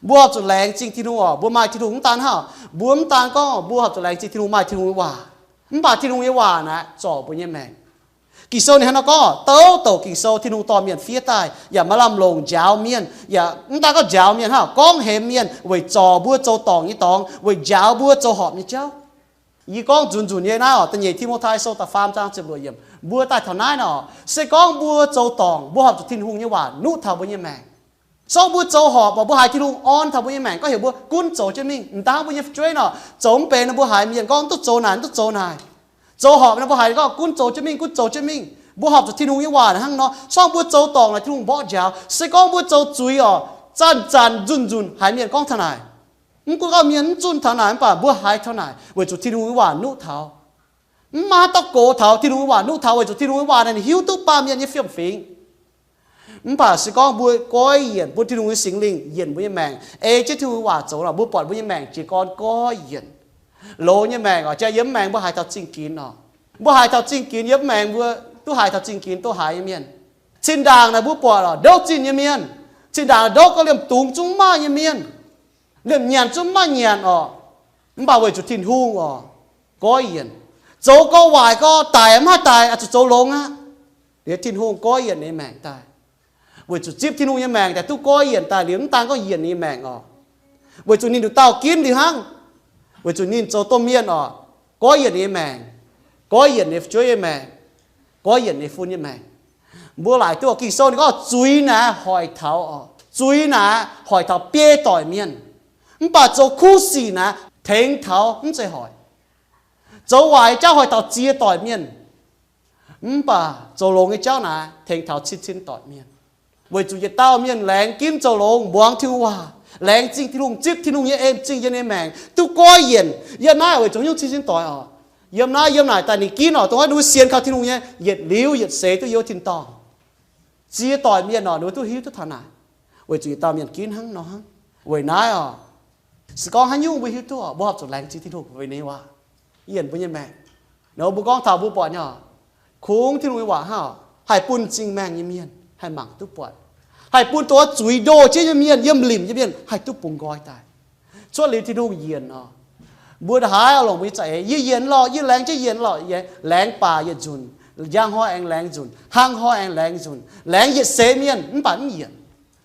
Mbuo horpc zuqc laengz zingh Tin-Hungh oc. Mbuo maaih Tin-Hungh mv daan hnangv. Mbuo mv daan gorngv mbuo horpc zuqc laengz zingh Tin-Hungh, maaih Tin-Hungh nyei waac. Mv baac Tin-Hungh nyei waac naaic zorc mbuo nyei maengc. Ging-Sou ninh hnangv nor gorngv, douc douc Ging-Sou Tin-Hungh dorh mienh fiev daaih, yaac maaih lamh longc njaaux mienh, yaac mv daan gorngv njaaux mienh hnangv, gorngv hemx mienh weic zorc mbuo zoux dorngc nyei dorngx, weic njaaux mbuo zoux horpc nyei jauv. Yie gorngv nzunc nzunc nyei naaiv oc, da'nyeic Ti^mo^tai Sou da'faam zaang ziepc luoqc yiemc, mbuo daaih taux naaiv nor, se gorngv mbuo zoux dorngc, mbuo horpc zuqc Tin-Hungh nyei waac nuqv taux mbuo nyei maengc. Sorng mbuo zoux horpc oc, mbuo haiz Tin-Hungh orn taux mbuo nyei maengc, gorngv heuc mbuo gunv zoux jienv mingh. M'dangv mbuo nyei fu'jueiv nor, zoux mv benx nor, mbuo haiz mienh gorngv mv duqv zoux naaic, mv duqv zoux naaic. Zoux horpc nor, mbuo haiz gorngv gunv zoux jienv mingh, gunv zoux jienv mingh. Mbuo horpc zuqc Tin-Hungh nyei waac hnangv nor. Sorng mbuo zoux dorngc naaic, Tin-Hungh mborqv njaaux. Se gorngv mbuo zoux zuiz oc, zanc-zanc nzunc nzunc haiz mienh gorngv taux naaic. Mv gunv gorngv mienh mv zunh taux naaic, mv baac mbuo haiz taux naaic, weic zuqc Tin-Hungh nyei waac nuqv taux. Mv maaih haaix dauh gox taux Tin-Hungh nyei waac nuqv taux, weic zuqc Tin-Hungh nyei waac naaic ninh hiuv duqv baamh mienh nyei fiem-fingx. Mv baac se gorngv mbuo goiv yienc, bun Tin-Hungh nyei Singx Lingh yienc mbuo nyei maengc, ei jienv Tin-Hungh nyei waac zoux nor, mbuo buatc mbuo nyei maengc jiez gorn goiv yienc. Loz nyei maengc oc, jaax yiem mv maengx mbuo haiz taux zingh ginx oc. Mbuo haiz taux zingh ginx, yiem mv maengx mbuo duqv haiz taux zingh ginx, duqv haiz nyei mienh. Cin-ndaangc naaic mbuo buatc oc, ndouv zinh nyei mienh. Cin-ndaangc naaic ndouv gauh liemh dungz zungv maaih nyei mienh. Liemh nyanc zungv maaih nyanc oc. Mv baac weic zuqc Tin-Hungh oc, goiv yienc. Zoux gau waaic gau, daic mv haih daic, oix zuqc zoux longx aqv. Liuz Tin-Hungh goiv yienc ninh nyei maengc daaih. Weic zuqc zipv Tin-Hungh nyei maengc daaih duqv goiv yienc daaih liuz, mv daan gorngv yienc ninh nyei maengc oc, weic zuqc ninh nduqc dauh ginv liuz hnangv. Weic zuqc ninh zoux domh mienh oc, goiv yienc ninh nyei maengc, goiv yienc ninh fu'jueiv nyei maengc, goiv yienc ninh fun nyei maengc. Mbuo laaic duqv Ging-Sou ninh gorngv zuiz naaic hoic taux oc, zuiz naaic hoic taux biei doic mienh. Mv baac zoux kuv sic naaic tengx taux mv zeiz hoic. Zoux waaic jauv hoic taux ziex doic mienh. Mv baac zoux longx nyei jauv naaic tengx taux cin-cin doic mienh. Weic zuqc yietc dauh mienh laengz ginv zoux longx, muangx Tin-Hungh waac, laengz zingh Tin-Hungh, zipv Tin-Hungh nyei en zingh yiem ninh nyei maengc, duqv goiv yienc. Yiem naaiv weic zuqc nyungc cin-cin doic oc, yiem naaiv yiem naaic daaih ninh ginv oc, dongh wuov ninh mbuo sienx kaux Tin-Hungh nyei, yietc liuz yietc seix duqv yiem wuov tin-dorngh. Ziex doic mienh oc, ninh mbuo duqv hiuv duqv taux naaic. Weic zuqc yietc dauh mienh ginv hnangv nor hnangv. Weic naaiv oc, se gorngv haaix nyungc mbuo hiuv duqv oc, mbuo horpc zuqc laengz zingh Tin-Hungh weic ninh nyei waac yienc mbuo nyei maengc. Nor mbuo gorngv taux mbuo buatc nyei oc, kungx Tin-Hungh nyei waac hnangv oc, haih bun m'zing maengh nyei mienh haih mangc duqv buatc, haih bun dongh zuiz ndoh jienv nyei mienh, yiem limc nyei mienh haih duqv bungx nqoi daaih. Cuotv liuz Tin-Hungh yienc oc, mbuo ndongc haaix oix longc mbuo nyei za'eix, yie yienc lorqc, yie laengz jienv yienc lorqc, yie laengz baac yietc nzunc, njang hnoi aengx laengz nzunc, hnangv hnoi aengx laengz nzunc, laengz yietc seix mienh mv baac mv yienc.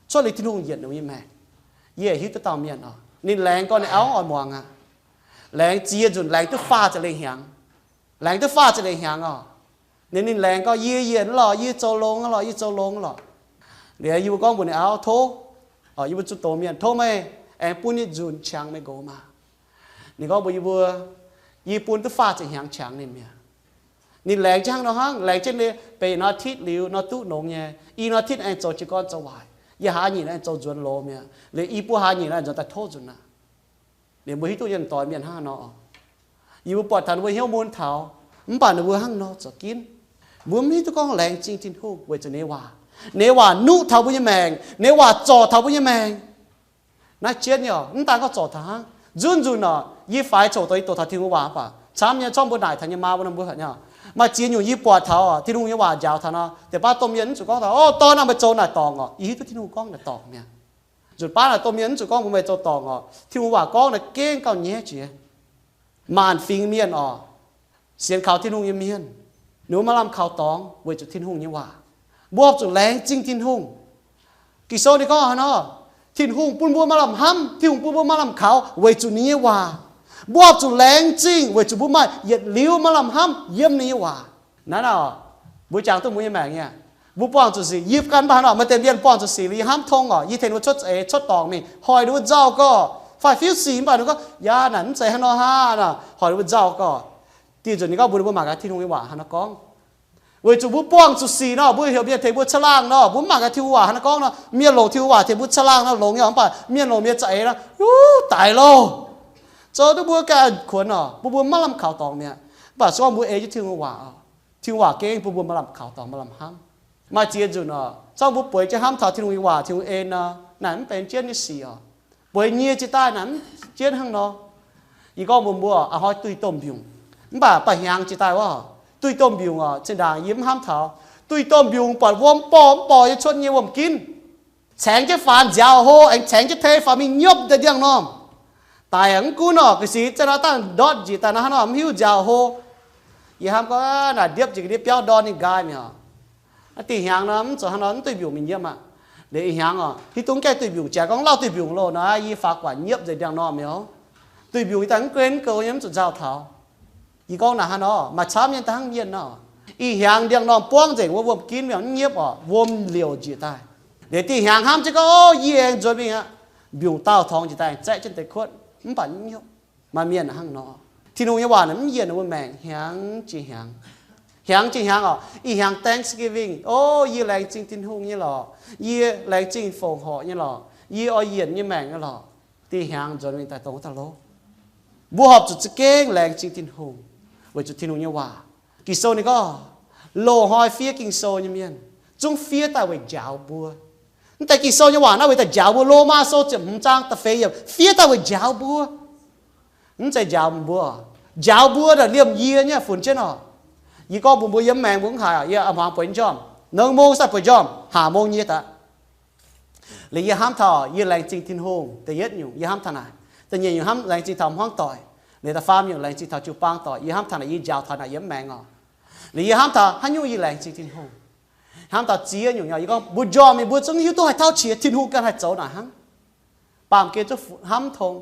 Cuotv liuz Tin-Hungh yienc ninh mbuo nyei maengc. Yie hiuv duqv dauh mienh oc, ninh laengz gorngv ninh auv oix muangx aqv. Laengz ziex nzunc, laengz duqv faah ziepc lengh hnyangx. Laengz duqv faah ziepc lengh hnyangx oc. Ninh, ninh laengz gorngv, yie yienc lorqc, yie zoux longx lorqc, yie zoux longx lorqc. Liuz yie mbuo gorngv mbuox ninh auv, tov, yie mbuo zuqc doqc mienh, tov meih aengx bun yietc nzunc qangx meih nqox maah. Ninh gorngv mbuox yie mbuo, yie bun duqv faah ziepc hnyangx qangx ninh mi'aqv. Ninh laengz jienv hnangv nor hnangv, laengz jienv liuz benx norm อาทิตย์ liuz nor duqv nongx nyei, i norm อาทิตย์ aengx zoux jiez gorn zoux waaic, i haaix nyungc aengx zoux nzuonx loz mi'aqv. Liuz i buo haaix nyungc aengx nzuonx daaih tov nzunc aqv. Liuz mbuo hiuv duqv nyei doix mienh hnangv nor oc. Yie mbuo buatc taux ninh mbuo hnyouv mun taux, mv baac ninh mbuo hnangv nor za'gengh, mbuo mv hiuv duqv gorngv laengz zingh Tin-Hungh weic zuqc ninh nyei waac. Ninh nyei waac nuqv taux mbuo nyei maengc, ninh nyei waac zorc taux mbuo nyei maengc. Naaiv jienv nyei oc, mv daan gorngv zorc taux hnangv. Nzunc nzunc oc, yie faix coc dongh yie doqc taux Tin-Hungh waac mv baac camv nyei, corc mbuo naaic taux nyei maa mbuo nor mbuo haic nyei oc. Maaih ziex nyungc yie buatc taux oc, Tin-Hungh nyei waac njaaux taux nor, deix baav domh mienh mv zuqc gorngv taux, o, dorn naaic meih zoux naaic dorngc oc, yie hiuv duqv Tin-Hungh gorngv naaic dorngc mi'aqv. Nzunc baav naaic domh mienh mv zuqc gorngv mbuox meih zoux dorngc oc, Tin-Hungh waac gorngv naaic gengh gauh nyaiv jiex. Maanc fingx mienh oc, sienx kaux Tin-Hungh nyei mienh, ninh mbuo maaih lamh kaux dorngx weic zuqc Tin-Hungh nyei waac. Mbuo horpc zuqc laengz zingh Tin-Hungh. Ging-Sou ninh gorngv haaix nor? Tin-Hungh bun mbuo maaih lamh hnamv, Tin-Hungh bun mbuo maaih lamh kaux weic zuqc ninh nyei waac. Mbuo horpc zuqc laengz zingh weic zuqc mbuo maaih yietc liuz maaih lamh hnamv yiem ninh nyei waac. Naaiv naaic, mbuo jangx duqv mbuo nyei maengc nyei. Mbuo buangh zuqc sic, yie gan mv baac haaix nor, maaih deix mienh buangh zuqc sic liuz yie hnamv tong oc, yie tengx ninh mbuo cuotv za'eix cuotv dorngc mingh, hoic ninh mbuo nzauh gorx, fai fiuv sic mv baac ninh gorngv, yaac naaic mv zeiz haaix nor hnangv nor, hoic ninh mbuo nzauh gorx. Diuh nzunc ninh gorngv mbuox ninh mbuo mangc gaax Tin-Hungh nyei waac haaix nor gorngv. Weic zuqc mbuo buangh zuqc sic nor, mbuo heuc mienh tengx mbuo caangh laangh nor, mbuo mv mangc gaax Tin-Hungh waac haaix nor gorngv nor, mienh longc Tin-Hungh waac tengx mbuo caangh laangh nor longx nyei, mv baac mienh longc mienh za'eix nor, uv, daic loh. Zoux duqv mbuo ganh kuonx nor, bun mbuo maiv lamh kaux dorngx mi'aqv. Mv baac se gorngv mbuo ei jienv Tin-Hungh waac, Tin-Hungh waac gengh bun mbuo maaih lamh kaux dorngx, maaih lamh hnamv. Maaih ziex nzunc nor, zorngv mbuo bueix jienv hnamv taux Tin-Hungh nyei waac, Tin-Hungh en nor, naaic mv benx jienv nyei sic oc. Bueix nyie jiex daaih naaic mv jienv hnangv nor. Yie gorngv mbuox mbuo, a'hnoi duih domh mbiungc, mv baac ba'hnyangx jiex daaih wuov, duih domh mbiungc oc, zinh ndaangc yie mv hnamv taux. Duih domh mbiungc buatc wuom borh mv borh nyei cuotv nyei wuom-ginv, caengx jienv faanx nziaaux hlo, aengx caengx jienv tei faaux mingh nyiopv deix ndiangx-normh. Daic mv gunv oc, ga'sic zanc naaiv dangh ndortv njiec daaih nor hnangv nor mv hiuv nziaaux hlo. Yie hnamv gorngv naaic ndiepv jiex ga'ndiev biauv ndorn ninh nqaai mi'aqv. Naaiv dih hnyangx nor mv zoux hnangv nor, mv duih mbiungc mingh nyiemv aqv. Liuz ih hnyangx oc, hiuv duqv gaengh duih mbiungc jiex gorngv lauh duih mbiungc loh nor, yie faaux guangc nyiepv nzengc ndiangx-normh mi'aqv. Duih mbiungc yie daaih mv guen mv goux nyei, mv zuqc nzauh taux. Yie gorngv naaic hnangv nor, maaih camv mienh daaih hnangv mienh nor. Ih hnyangx ndiangx-normh buangv nzengc wuov wuom-ginv mv nyiepv oc, wuom liouc njiec daaih. Liuz dih hnyangx hnamv jienv gorngv, o, yie aengx nzuonx mingh aqv. Mbiungc daauh torngx njiec daaih, zaeqv jienv deix kuotv, mv baac mv nyiopv. Maaih mienh hnangv nor. Tin-Hungh nyei waac naaic mv yienc ninh mbuo maengc hnyangx jiex hnyangx. Hnyangx jiex hnyangx oc. Ih hnyangx Thanksgiving, o, yie laengz zingh Tin-Hungh nyei lorqc. Yie laengz zingh fongc horc nyei lorqc. Yie oix yienc nyei maengc nyei lorqc. Dih hnyangx nzuonx mingh daaih dongh wuov dauh lov. Mbuo horpc zuqc za'gengh laengz zingh Tin-Hungh weic zuqc Tin-Hungh nyei waac. Ging-Sou ninh gorngv, loz-hnoi fiev Ging-Sou nyei mienh zungv fiev daaih weic njaaux mbuo. Mv deix Ging-Sou nyei waac naaiv weic daaih njaaux mbuo. Lomaa Sou ziepc hmz zaang da'feix yiemc fiev daaih weic njaaux mbuo. Mv zeiz njaaux mbuo, njaaux mbuo naaic liemh yie nyei funx jienv oc. Yie gorngv mbuox mbuo yiem maengx mbuo mv haiz oc, yie a'hmuangx bueix njormh, nengh mong sai bueix njormh, haac mong nyie daaih. Liuz yie hnamv taux yie laengz zingh Tin-Hungh. Da'yietv nyungc yie hnamv taux naaic. Da'nyeic nyungc hnamv laengz zingh taux hmuangv doic. Liuz da'faam nyungc laengz zingh taux jiu-baang doic. Yie hnamv taux naaic, yie njaaux taux naaic yiem maengx oc. Liuz yie hnamv taux haaix nyungc yie laengz zingh Tin-Hungh. Hnamv taux ziex nyungc nyei, yie gorngv mbuo njormh mingh mbuo zungv hiuv duqv haih tauv qiex Tin-Hungh ganh haih zoux naaic hnangv. Baamh gen zungv hnamv tong.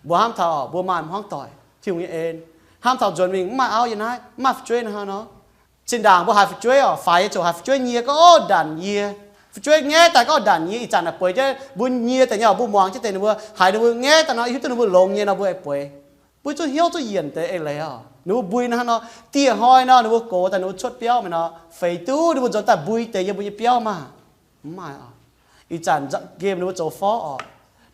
Mbuo hnamv taux mbuo maaih hmuangv doic, Tin-Hungh nyei en. Hnamv taux nzuonx mingh mv maaih auv yiem naaiv, mv maaih fu'jueiv naaiv hnangv nor. Zinh ndaangc mbuo haaix fu'jueiv oc, faix nyei ziouc haaix fu'jueiv nyie gorngv, o, ndanc yie. Fu'jueiv ngaeqv daaih gorngv ndanc yie, ih zanc naaic bueix jienv mbuo nyie deix nyei oc, mbuo muangx jienv deix ninh mbuo haiz ninh mbuo ngaeqv daaih nor, hiuv duqv ninh mbuo longx nyei nor mbuo aengx bueix. Mbuo zungv hnyouv zungv yienc deix eix leiz oc. Ninh mbuo mbui naaiv hnangv nor, dieh hnoi nor ninh mbuo gox daaih ninh mbuo cuotv biauv mingh nor, feix duqv ninh mbuo nzuonx daaih mbui deix yiem mbuo nyei biauv maah? Mv maaih oc. Ih zanc nqemh ninh mbuo zoux forv oc.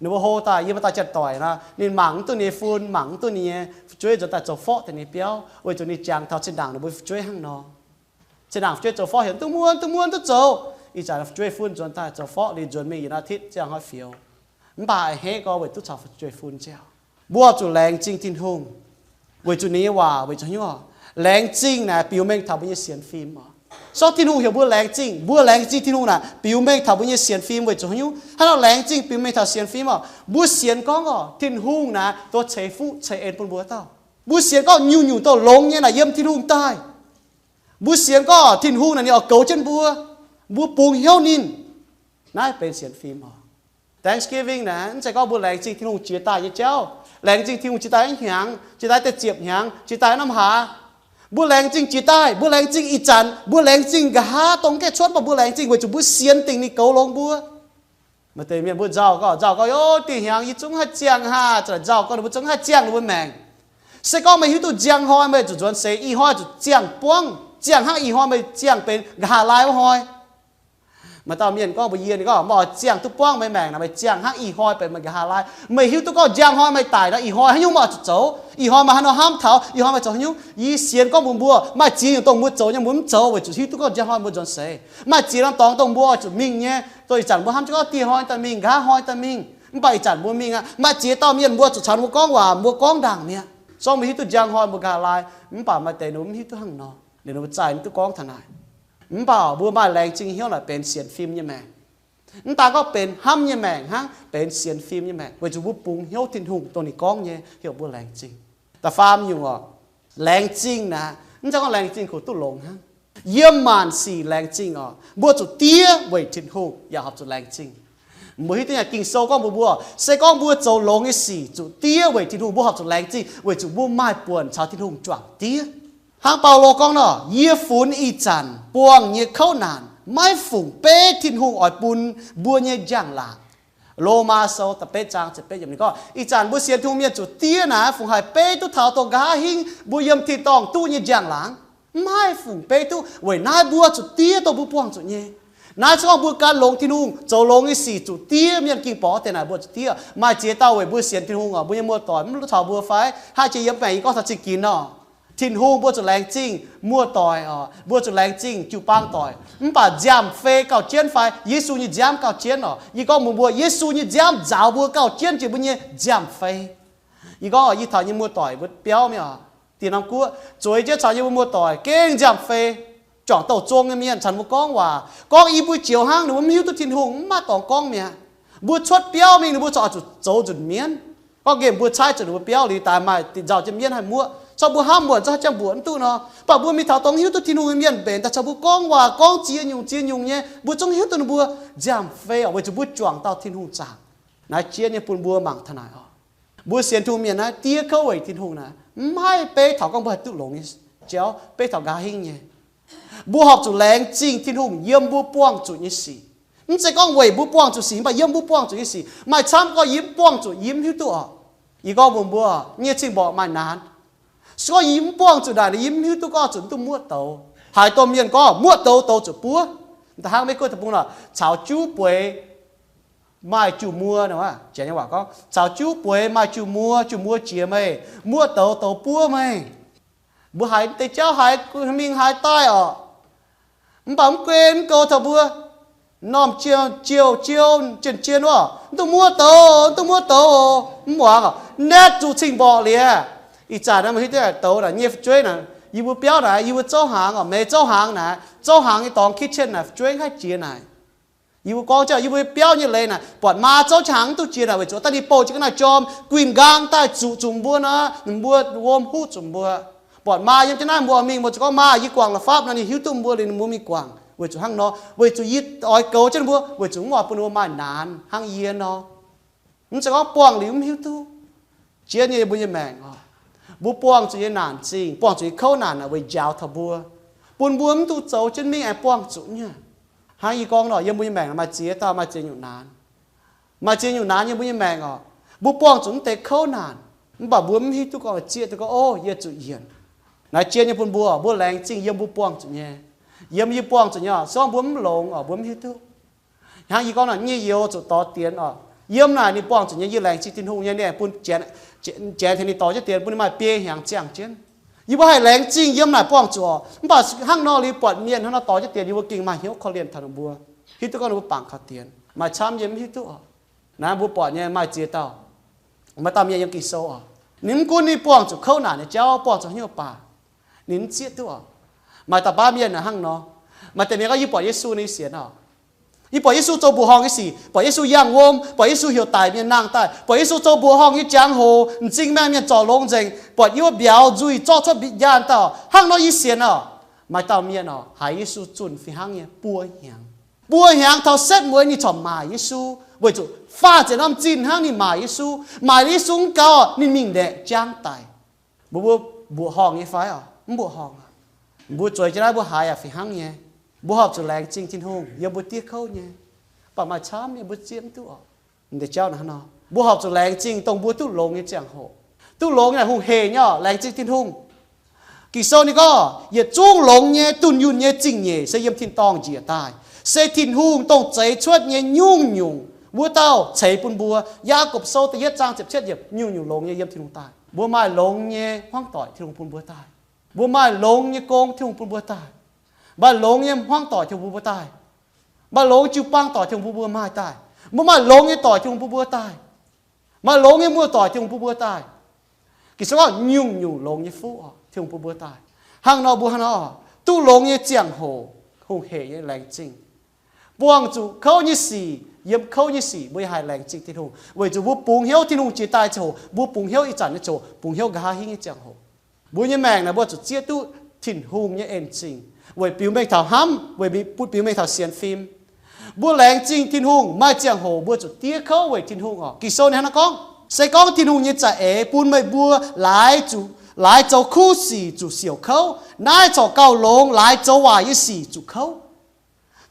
Ninh mbuo hlo daaih, yie mbuo dauh janx-doic nor, ninh mangc mv duqv ninh nyei fun, mangc mv duqv ninh nyei fu'jueiv nzuonx daaih zoux forv deix ninh nyei biauv, weic zuqc ninh jangx taux zinh ndaangc ninh mbuo fu'jueiv hnangv nor. Zinh ndaangc fu'jueiv zoux forv heuc duqv muonv, duqv muonv, duqv zoux. Ih zanc fu'jueiv fun nzuonx daaih zoux forv liuz nzuonx mingh yietc อาทิตย์ ziangh hnoi fioux. Mv baac a'hneiv gorx weic duqv caux fu'jueiv fun ziangh. Mbuo zuqc laengz zingh Tin-Hungh weic zuqc ninh nyei waac, weic zuqc hnyouv. Laengz zingh naaic biux mengh taux mbuo nyei sienx fim oc. Sortv Tin-Hungh heuc mbuo laengz zingh, mbuo laengz zingh Tin-Hungh naaic biux mengh taux mbuo nyei sienx fim weic zuqc hnyouv. Hnangv nor laengz zingh biux mengh taux sienx fim oc. Mbuo sienx gorngv oc, Tin-Hungh naaic dongh ceix fuqv ceix en bun mbuo dauh. Mbuo sienx gorngv nyungc-nyungc dongh longx nyei naaic yiem Tin-Hungh daaih. Mbuo sienx gorngv Tin-Hungh naaic ninh oix goux jienv mbuo, mbuo bungx hnyouv ninh. Naaiv benx sienx fim oc. Thanksgiving naaic mv zeiz gorngv mbuo laengz zingh Tin-Hungh jiex daaih nyei jauv. Laengz zingh Tin-Hungh jiex daaih nyei hnyangx, jiex daaih deix ziepc hnyangx, jiex daaih nyei norm hlaax. Mbuo laengz zingh jiex daaih, mbuo laengz zingh ih zanc, mbuo laengz zingh nqa'haav dongh gaengh cuotv, mv baac mbuo laengz zingh weic zuqc mbuo sienx dingc ninh goux longx mbuo. Maaih deix mienh mbuo nzauh gorngv, nzauh gorngv, o, dih hnyangx yie zungv haih ziangh haac, za'gengh nzauh gorngv ninh mbuo zungv haih ziangh ninh mbuo maengc. Se gorngv meih hiuv duqv njang hnoi meih zuqc nzuonx seix, ih hnoi zuqc ziangh buangv, ziangh hnangv ih hnoi meih ziangh benx nqa'haav laai wuov hnoi. Maaih dauh mienh gorngv mbuox yie, ninh gorngv, meih oix ziangh duqv buangv meih maengc naaic, meih ziangh hnangv ih hnoi benx meih nqa'haav laai. Meih hiuv duqv gorngv njang hnoi meih daic nor, ih hnoi haaix nyungc meih oix zuqc zoux, ih hnoi meih haaix nor hnamv taux, ih hnoi meih zoux haaix nyungc. Yie sienx gorngv mbuox mbuo, maaih ziex nyungc dongh mbuo zoux nyei mbuo mv zoux weic zuqc hiuv duqv gorngv njang hnoi mbuo nzuonx seix. Maaih ziex norm dorngx dongh mbuo oix zuqc mingh nyei, dongh ih zanc mbuo hnamv jienv gorngv dieh hnoi daaih mingh, nqa'haav hnoi daaih mingh, mv baac ih zanc mbuo mingh aqv. Maaih ziex dauh mienh mbuo zuqc caux ninh mbuo gorngv waac, mbuo gorngv ndaangc mi'aqv. Zorngv mbuo hiuv duqv njang hnoi mbuo nqa'haav laai, mv baac maaih deix ninh mbuo mv hiuv duqv hnangv nor, ninh mbuo zaaih mv duqv gorngv taux naaic. Mv baac mbuo maaih laengz zingh hnyouv naaic benx sienx fim nyei maengc. Mv daan gorngv benx hnamv nyei maengc hnangv, benx sienx fim nyei maengc, weic zuqc mbuo bungx hnyouv Tin-Hungh dongh ninh gorngv nyei heuc mbuo laengz zingh. Da'faam nyungc oc, laengz zingh naaic mv zeiz gorngv laengz zingh kungx duqv longx hnangv. Yiem maanc sic laengz zingh oc, mbuo zuqc diev weic Tin-Hungh yaac horpc zuqc laengz zingh. Mbuo hiuv duqv nyei, Ging-Sou gorngv mbuox mbuo, se gorngv mbuo zoux longx nyei sic zuqc diev weic Tin-Hungh, mbuo horpc zuqc laengz zingh weic zuqc mbuo maaih buonc caux Tin-Hungh juangc diev. Hnangv Baulo gorngv nor, yie funx ih zanc buangh nyei kouv naanc maiv fungc beiv Tin-Hungh oix bun mbuo nyei njang-laangc. Lomaa Sou da'betv zaang ziepc betv yiemc ninh gorngv, ih zanc mbuo sienx Tin-Hungh mienh zuqc diev naaic, fungc haih beiv duqv taux dongh nqa'haav hingv mbuo yiem tin-dorngh duqv nyei njang-laangc. Mv haih fungc beiv duqv weic naaiv mbuo zuqc diev dongh mbuo buangh zuqc nyei. Naaiv se gorngv mbuo gan longx Tin-Hungh, zoux longx nyei sic zuqc diev mienh ging borqv deix naaic mbuo zuqc diev. Maaih ziex dauh weic mbuo sienx Tin-Hungh oc, mbuo nyei muoz-doic mv caux mbuo fai? Haih jiex yiem maengc yie gorngv taux zingh ginx oc. Tin-Hungh mbuo zuqc laengz zingh muoz-doic oc, mbuo zuqc laengz zingh jiu-baang doic. Mv baac nziaamv-fei gauh jienv fai? Yesu nyei nziaamv gauh jienv oc. Yie gorngv mbuox mbuo, Yesu nyei nziaamv nzaaux mbuo gauh jienv jiex mbuo nyei nziaamv-fei. Yie gorngv yie taux nyei muoz-doic mbuo biauv mingh oc, dieh norm guoqv zueiz jienv caux yie mbuo muoz-doic gengh nziaamv-fei, juangc douh zong nyei mienh caux ninh mbuo gorngv waac, gorngv i buo joux hnangv, ninh mbuo mv hiuv duqv Tin-Hungh, mv maaih dorngx gorngv mi'aqv. Mbuo cuotv biauv mingh ninh mbuo corc oix zuqc zoux nzunc mienv. Gorngv nqemh mbuo caaiv zuqc ninh mbuo biauv liuz daaih maaih diuc nzauh jienv mienv haih muoqv. Corc mbuo hnamv muonc zungv haih jangx mbuoqc mv duqv nor. Mv baac mbuo mingh taux dongh hiuv duqv Tin-Hungh nyei mienh mbenc daaih caux mbuo gorngv waac, gorngv ziex nyungc ziex nyungc nyei, mbuo zungv hiuv duqv ninh mbuo nziaamv-fei oc, weic zuqc mbuo juangc dauh Tin-Hungh zaangc. Naaiv jienv nyei bun mbuo mangc taux naaic oc. Mbuo sienx Tin-Hungh mienh naaiv diev kouv weic Tin-Hungh naaic, mv haih beiv taux gorngv mbuo haih duqv longx nyei jauv, beiv taux nqa'haav hingv nyei. Mbuo horpc zuqc laengz zingh Tin-Hungh yiem mbuo buangh zuqc nyei sic. Mv zeiz gorngv weic mbuo buangh zuqc sic, mv baac yiem mbuo buangh zuqc nyei sic. Maaih camv gorngv yie mv buangh zuqc, yie mv hiuv duqv oc. Yie gorngv mbuox mbuo, nyei cing-mborqc maaih naanc. Se gorngv yie mv buangh zuqc naaic, yie mv hiuv duqv gorngv zuqc mv duqv muoqv douz. Haaix domh mienh gorngv muoqv douz, douz zuqc buov. Da'hnangv Meiv Guoqv deic-bung nor, caux juv bueix maaih juv muoz, janx nyei waac gorngv, caux juv bueix maaih juv muoz, juv muoz jiex meih, muoqv douz, douz buov meih. Mbuo haiz deix jauv haiz mingh haaix daaih oc. Mv baac mv guen mv goux taux mbuo, m'normh jiou jiou jien jien wuov, mv duqv muoqv douz, mv duqv muoqv douz, mv muangx oc, naetv zuqc cing-mborqc liuz. Ih zanc naaiv meih hiuv duqv douz naaic nyei fu'jueiv naaic, yie mbuo biauv naaic, yie mbuo zouv hnaangx oc, meih zouv hnaangx naaic, zouv hnaangx nyei dorngx kitchen naaic, fu'jueiv haih jiex naaic. Yie mbuo gorngv jienv yie mbuo biauv nyei leiz naaic, buatc maa zouv hnaangx mv duqv jiex naaic, weic zuqc daaih ninh bouh jienv ga'naaiv jorm guinh nqaang daaih zuqc zuqc mbuo nor, ninh mbuo wuom huv zuqc mbuo. Buatc maa yiem jienv naaiv mbuo mingh, mbuo zuqc gorngv maa yie guangc la'fapv nor, ninh hiuv duqv mbuo liuz ninh mbuo mingh guangc. Weic zuqc hnangv nor, weic zuqc yie oix goux jienv mbuo, weic zuqc mv oix bun ninh mbuo maaih naanc hnangv yie nor. Mv zeiz gorngv buangh liuz mv hiuv duqv. Jiex nyei mbuo nyei maengc oc, mbuo buangh zuqc nyei naanc zingh, buangh zuqc nyei kouv naanc naaic weic njaaux taux mbuo, bun mbuo mv duqv zoux jienv mingh aengx buangh zuqc nyei. Hnangv yie gorngv nor, yiem mbuo nyei maengc maaih ziex dauh maaih ziex nyungc naanc. Maaih ziex nyungc naanc yiem mbuo nyei maengc oc. Mbuo buangh zuqc mv deix kouv naanc, mv baac mbuo mv hiuv duqv gorngv zieqv duqv gorngv, o, yie zuqc yienc. Naaiv jien nyei bun mbuo, mbuo laengz zingh yiem mbuo buangh zuqc nyei. Yiem yie buangh zuqc nyei oc, se gorngv mbuo mv longx oc, mbuo mv hiuv duqv. Hnangv yie gorngv nor, nyei youz zuqc dorh dienx oc. Yiem naaic ninh buangh zuqc nyei, yie laengz zingh Tin-Hungh nyei, ninh bun janx, janx tengx ninh dorh jienv dienx, bun ninh maaih biei hnyangx ziangh jienv. Yie mbuo haih laengz zingh yiem naaic buangh zuqc oc. Mv baac hnangv nor liuz buatc mienh hnangv nor dorh jienv dienx, yie mbuo gengh maaih hnyouv korv-lienh taux ninh mbuo, hiuv duqv gorngv ninh mbuo bangc kaux dienx. Maaih camv yie mv hiuv duqv oc. Naaiv mbuo buatc nyei maaih ziex dauh, maaih dauh mienh yiem Ging-Sou oc, ninh mv gunv ninh buangh zuqc kouv naanc nyei jauv, buangh zuqc haaix nyungc baac ninh mv zieqv duqv oc. Maaih dauh baav mienh naaic hnangv nor. Maaih deix mienh gorngv, yie buatc Yesu ninh sienx oc. Yie buatc Yesu zoux mbuoqc horngh nyei sic, buatc Yesu yangh wuom, buatc Yesu heuc daic mienh nangh daaih, buatc Yesu zoux mbuoqc horngh nyei jangx-hoc, m'zing maengh mienh zorc longx nzengc, buatc yie mbuo mbiauz nzuih zorqv cuotv njaanh daaih, hnangv nor yie sienx oc. Maaih dauh mienh oc, haiz Yesu zunh fih hnangv nyei buo hnyangx. Buo hnyangx taux setv mueiz ninh corc maaic Yesu, weic zuqc faah ziepc norm zinh hnangv ninh maaic Yesu. Maaic Yesu mv gaux, ninh mingh ndaeqc jangv daic. Mbuo mbuo mbuoqc horngh nyei fai oc? Mv mbuoqc horngh. Mbuo zueiz jienv naaiv mbuo haiz yaac fih hnangv nyei. Mbuo horpc zuqc laengz zingh Tin-Hungh yiem mbuo diev kouv nyei. Mv baac maaih camv nyei mbuo zieqv mv duqv oc. Mv deix jauv naaiv nor, mbuo horpc zuqc laengz zingh dongh mbuo duqv longx nyei ziangh hoc. Duqv longx naaic hungh heic nyei oc, laengz zingh Tin-Hungh. Ging-Sou ninh gorngv, yietc zungv longx nyei, dunh yunh nyei zingh nyeic se yiem tin-dorngh njiec daaih, se Tin-Hungh dongh zeix cuotv nyei nyungc-nyungc wuov dauh ceix bun mbuo. Yaagorpc Sou da'yietv zaang ziepc cietv yiemc, nyungc-nyungc longx nyei yiem Tin-Hungh daaih. Mbuo maaih longx nyei hmuangv doic Tin-Hungh bun mbuo daaih. Mbuo maaih longx nyei gong Tin-Hungh bun mbuo daaih. Maaih longx nyei hmuangv doic Tin-Hungh bun mbuo daaih. Maaih longx jiu-baang doic Tin-Hungh bun mbuo maaih daaih. Mbuo maaih longx nyei doic Tin-Hungh bun mbuo daaih. Maaih longx nyei muoz-doic Tin-Hungh bun mbuo daaih. Ging-Sou gorngv nyungc-nyungc longx nyei fuqv oc, Tin-Hungh bun mbuo daaih. Hnangv nor mbuo hnangv nor duqv longx nyei ziangh hoc, hungh heic nyei laengz zingh. Buangh zuqc kouv nyei sic, yiem kouv nyei sic mbuo yaac haih laengz zingh Tin-Hungh, weic zuqc mbuo bungx hnyouv Tin-Hungh jiex daaih ziangh hoc, mbuo bungx hnyouv ih zanc nyei ziangh hoc, bungx hnyouv nqa'haav hingv nyei ziangh hoc. Mbuo nyei maengc naaic mbuo zuqc zieqv duqv Tin-Hungh nyei en zingh, weic biux mengh taux hnamv, weic butv biux mengh taux sienx fim. Mbuo laengz zingh Tin-Hungh maaih ziangh hoc mbuo zuqc diev kouv weic Tin-Hungh oc. Ging-Sou ninh hnangv naaiv gorngv, se gorngv Tin-Hungh nyei za'eix bun meih mbuo laaix zoux kuv sic zuqc siouc kouv, naaiv corc gauh longx laaix zoux waaic nyei sic zuqc kouv.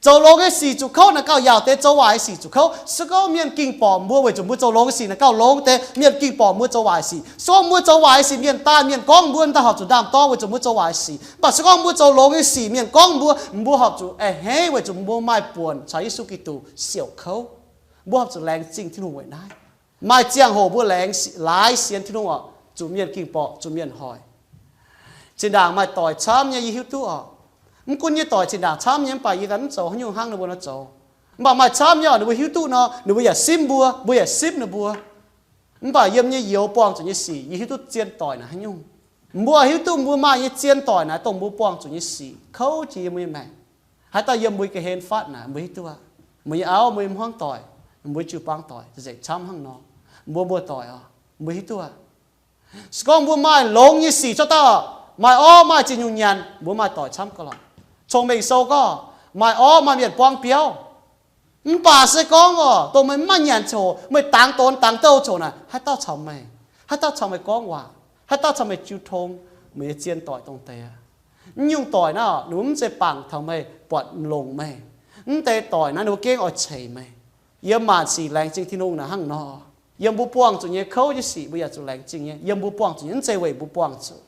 Zoux longx nyei sic zuqc kouv naaic gauh yaauc deix zoux waaic nyei sic zuqc kouv. Se gorngv mienh ging borqc mbuo weic zuqc mbuo zoux longx nyei sic naaic gauh longx deix, mienh ging borqc mbuo zoux waaic sic. Se gorngv mbuo zoux waaic nyei sic mienh daaih, mienh gorngv mbuo daaih horpc zuqc ndaam-dorng weic zuqc mbuo zoux waaic nyei sic. Mv baac se gorngv mbuo zoux longx nyei sic mienh gorngv mbuo, mbuo horpc zuqc a'hneiv weic zuqc mbuo maaih buonc caux Yesu Giduc siouc kouv. Mbuo horpc zuqc laengz zingh Tin-Hungh weic naaiv. Maaih ziangh hoc mbuo laengz, laaix sienx Tin-Hungh oc, zuqc mienh ging borqc, zuqc mienh hoic. Zinh ndaangc maaih doic camv nyei yie hiuv duqv oc. Mv gunv yie doic zinh ndaangc camv nyei mv baac yie ganh mv zoux haaix nyungc hnangv ninh mbuo nor zoux. Mv baac maaih camv nyei oc, ninh mbuo hiuv duqv nor ninh mbuo yaac simv mbuo, mbuo yaac simv ninh mbuo. Mv baac yiem nyei youz buangh zuqc nyei sic yie hiuv duqv zien doic naaic haaix nyungc. Mbuo hiuv duqv mbuo maaih nyei zien doic naaic dongh mbuo buangh zuqc nyei sic kouv jiex yiem mbuo nyei maengc. Haaix dauh yiem mbuo ga'hlen fatv naaic mbuo hiuv duqv aqv. Mbuo nyei auv, mbuo nyei hmuangv doic, mbuo jiu-baang doic, zeiz camv hnangv nor. Mbuo mbuo doic oc, mbuo hiuv duqv aqv. Se gorngv mbuo maaih longx nyei sic cuotv daaih, maaih orv maaih ziex nyungc nyanc, mbuo maaih doic camv gauh lorqc. Cong-Mengh Sou gorngv, maaih orv maaih mienh buangv biauv. Mv baac se gorngv oc, dongh meih maiv nyanc coc, meih dangx donx dangx douh coc naaic, haaix dauh caux meih, haaix dauh caux meih gorngv waac, haaix dauh caux meih jiu tong, meih nyei zien doic dongh deix aqv. Mv nyungc doic naaiv, ninh mbuo mv zeiz bangc taux meih, buatc longc meih. Mv deix doic naaiv ninh mbuo gengh oix ceix meih. Yiem maanc sic laengz zingh Tin-Hungh naaic hnangv nor. Yiem mbuo buangh zuqc nyei kouv nyei sic mbuo yaac zuqc laengz zingh nyei. Yiem mbuo buangh zuqc nyei, mv zeiz weic mbuo buangh zuqc.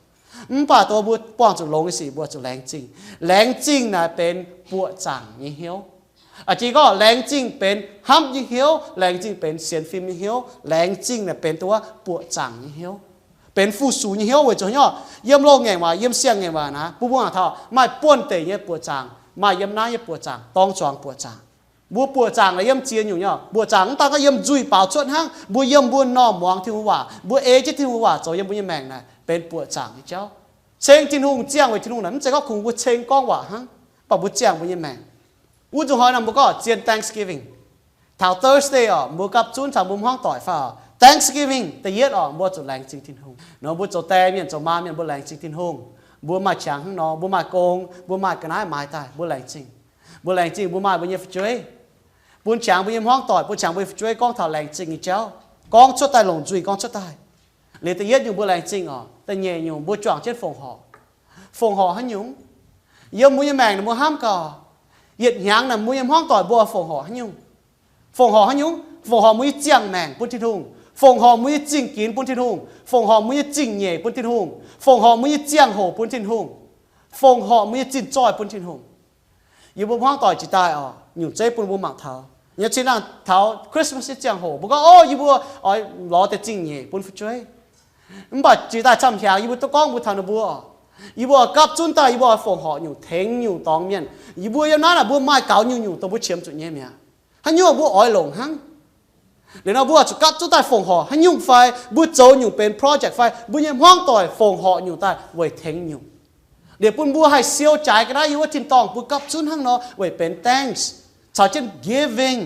Mv baac dongh mbuo buangh zuqc longx nyei sic mbuo zuqc laengz zingh. Laengz zingh naaic benx buoqc zaangc nyei hnyouv. A'jang gorngv laengz zingh benx hnamv nyei hnyouv, laengz zingh benx sienx fim nyei hnyouv, laengz zingh naaic benx dongh wuov buoqc zaangc nyei hnyouv, benx fu-sux nyei hnyouv weic zuqc haaix nyungc? Yiem loz-ngaengc waac, yiem siang-ngaengc waac naaiv, bun mbuo mangc taux maaih buonh deic nyei buoqc zaangc, maaih yiem naaiv nyei buoqc zaangc, dorng zuangx buoqc zaangc. Mbuo buoqc zaangc naaic yiem ziex nyungc nyei. Buoqc zaangc mv daan gorngv yiem nzuih baaux cuotv hnangv, mbuo yiem mbuo normh muangx Tin-Hungh waac, mbuo ei jienv Tin-Hungh waac zoux yiem mbuo nyei maengc naaic benx buoqc zaangc nyei jauv. Ceng Tin-Hungh, ziangh weic Tin-Hungh naaic mv zeiz gorngv kungx mbuo ceng gorngv waac hnangv, mv baac mbuo ziangh mbuo nyei maengc. Wuov nzunc hnoi naaic mbuo gorngv zien Thanksgiving. Taux Thursday oc, mbuo gapv zunv caux mbuo hmuangv doic fai oc, Thanksgiving da'yietv oc, mbuo zuqc laengz zingh Tin-Hungh. Nor mbuo zoux die mienh zoux maa mienh mbuo laengz zingh Tin-Hungh. Mbuo maaih qangx hnangv nor, mbuo maaih gong, mbuo maaih ga'naaiv maaiz daaih, mbuo laengz zingh. Mbuo laengz zingh mbuo maaih mbuo nyei fu'jueiv. Bun qangx mbuo nyei hmuangv doic, bun qangx mbuo nyei fu'jueiv gorngv taux laengz zingh nyei jauv, gorngv cuotv daaih longc nzuih gorngv cuotv daaih. Liuz da'yietv nyungc mbuo laengz zingh oc. Da'nyeic nyungc mbuo juangc jienv fongc horc. Fongc horc haaix nyungc? Yiem mbuo nyei maengc naaic mbuo hnamv gaax, yietc hnyangx naaic mbuo nyei hmuangv doic mbuo fongc horc haaix nyungc? Fongc horc haaix nyungc? Fongc horc mbuo nyei ziangh maengc bun Tin-Hungh, fongc horc mbuo nyei zingh ginx bun Tin-Hungh, fongc horc mbuo nyei zingh nyeic bun Tin-Hungh, fongc horc mbuo nyei ziangh hoc bun Tin-Hungh, fongc horc mbuo nyei zinh zoih bun Tin-Hungh. Yie mbuo hmuangv doic jiex daaih oc, nyungc zeiv bun mbuo mangc taux. Nyei cin nangh taux Christmas nyei ziangh hoc mbuo gorngv, o, yie mbuo oix lorz deix zingh nyeic bun fu'jueiv. Mv baac jiex daaih camv-hnyangx yie mbuo duqv gorngv mbuo taux ninh mbuo oc, yie mbuo gapv zunv daaih yie mbuo oix fongc horc nyungc, tengx nyungc dorngx mienh. Yie mbuo yiem naaiv naaic mbuo maaih gaux nyungc-nyungc dongh mbuo qiemx zuqc nyei mi'aqv. Haaix nyungc mbuo oix longc hnangv. Liuz nor mbuo zuqc gapv zunv daaih fongc horc haaix nyungc fai mbuo zoux nyungc benx project fai mbuo nyei hmuangv doic fongc horc nyungc daaih weic tengx nyungc. Liuz bun mbuo haih siou jaaix ga'naaiv yiem wuov tin-dorngh mbuo gapv zunv hnangv nor weic benx thanks caux jienv giving.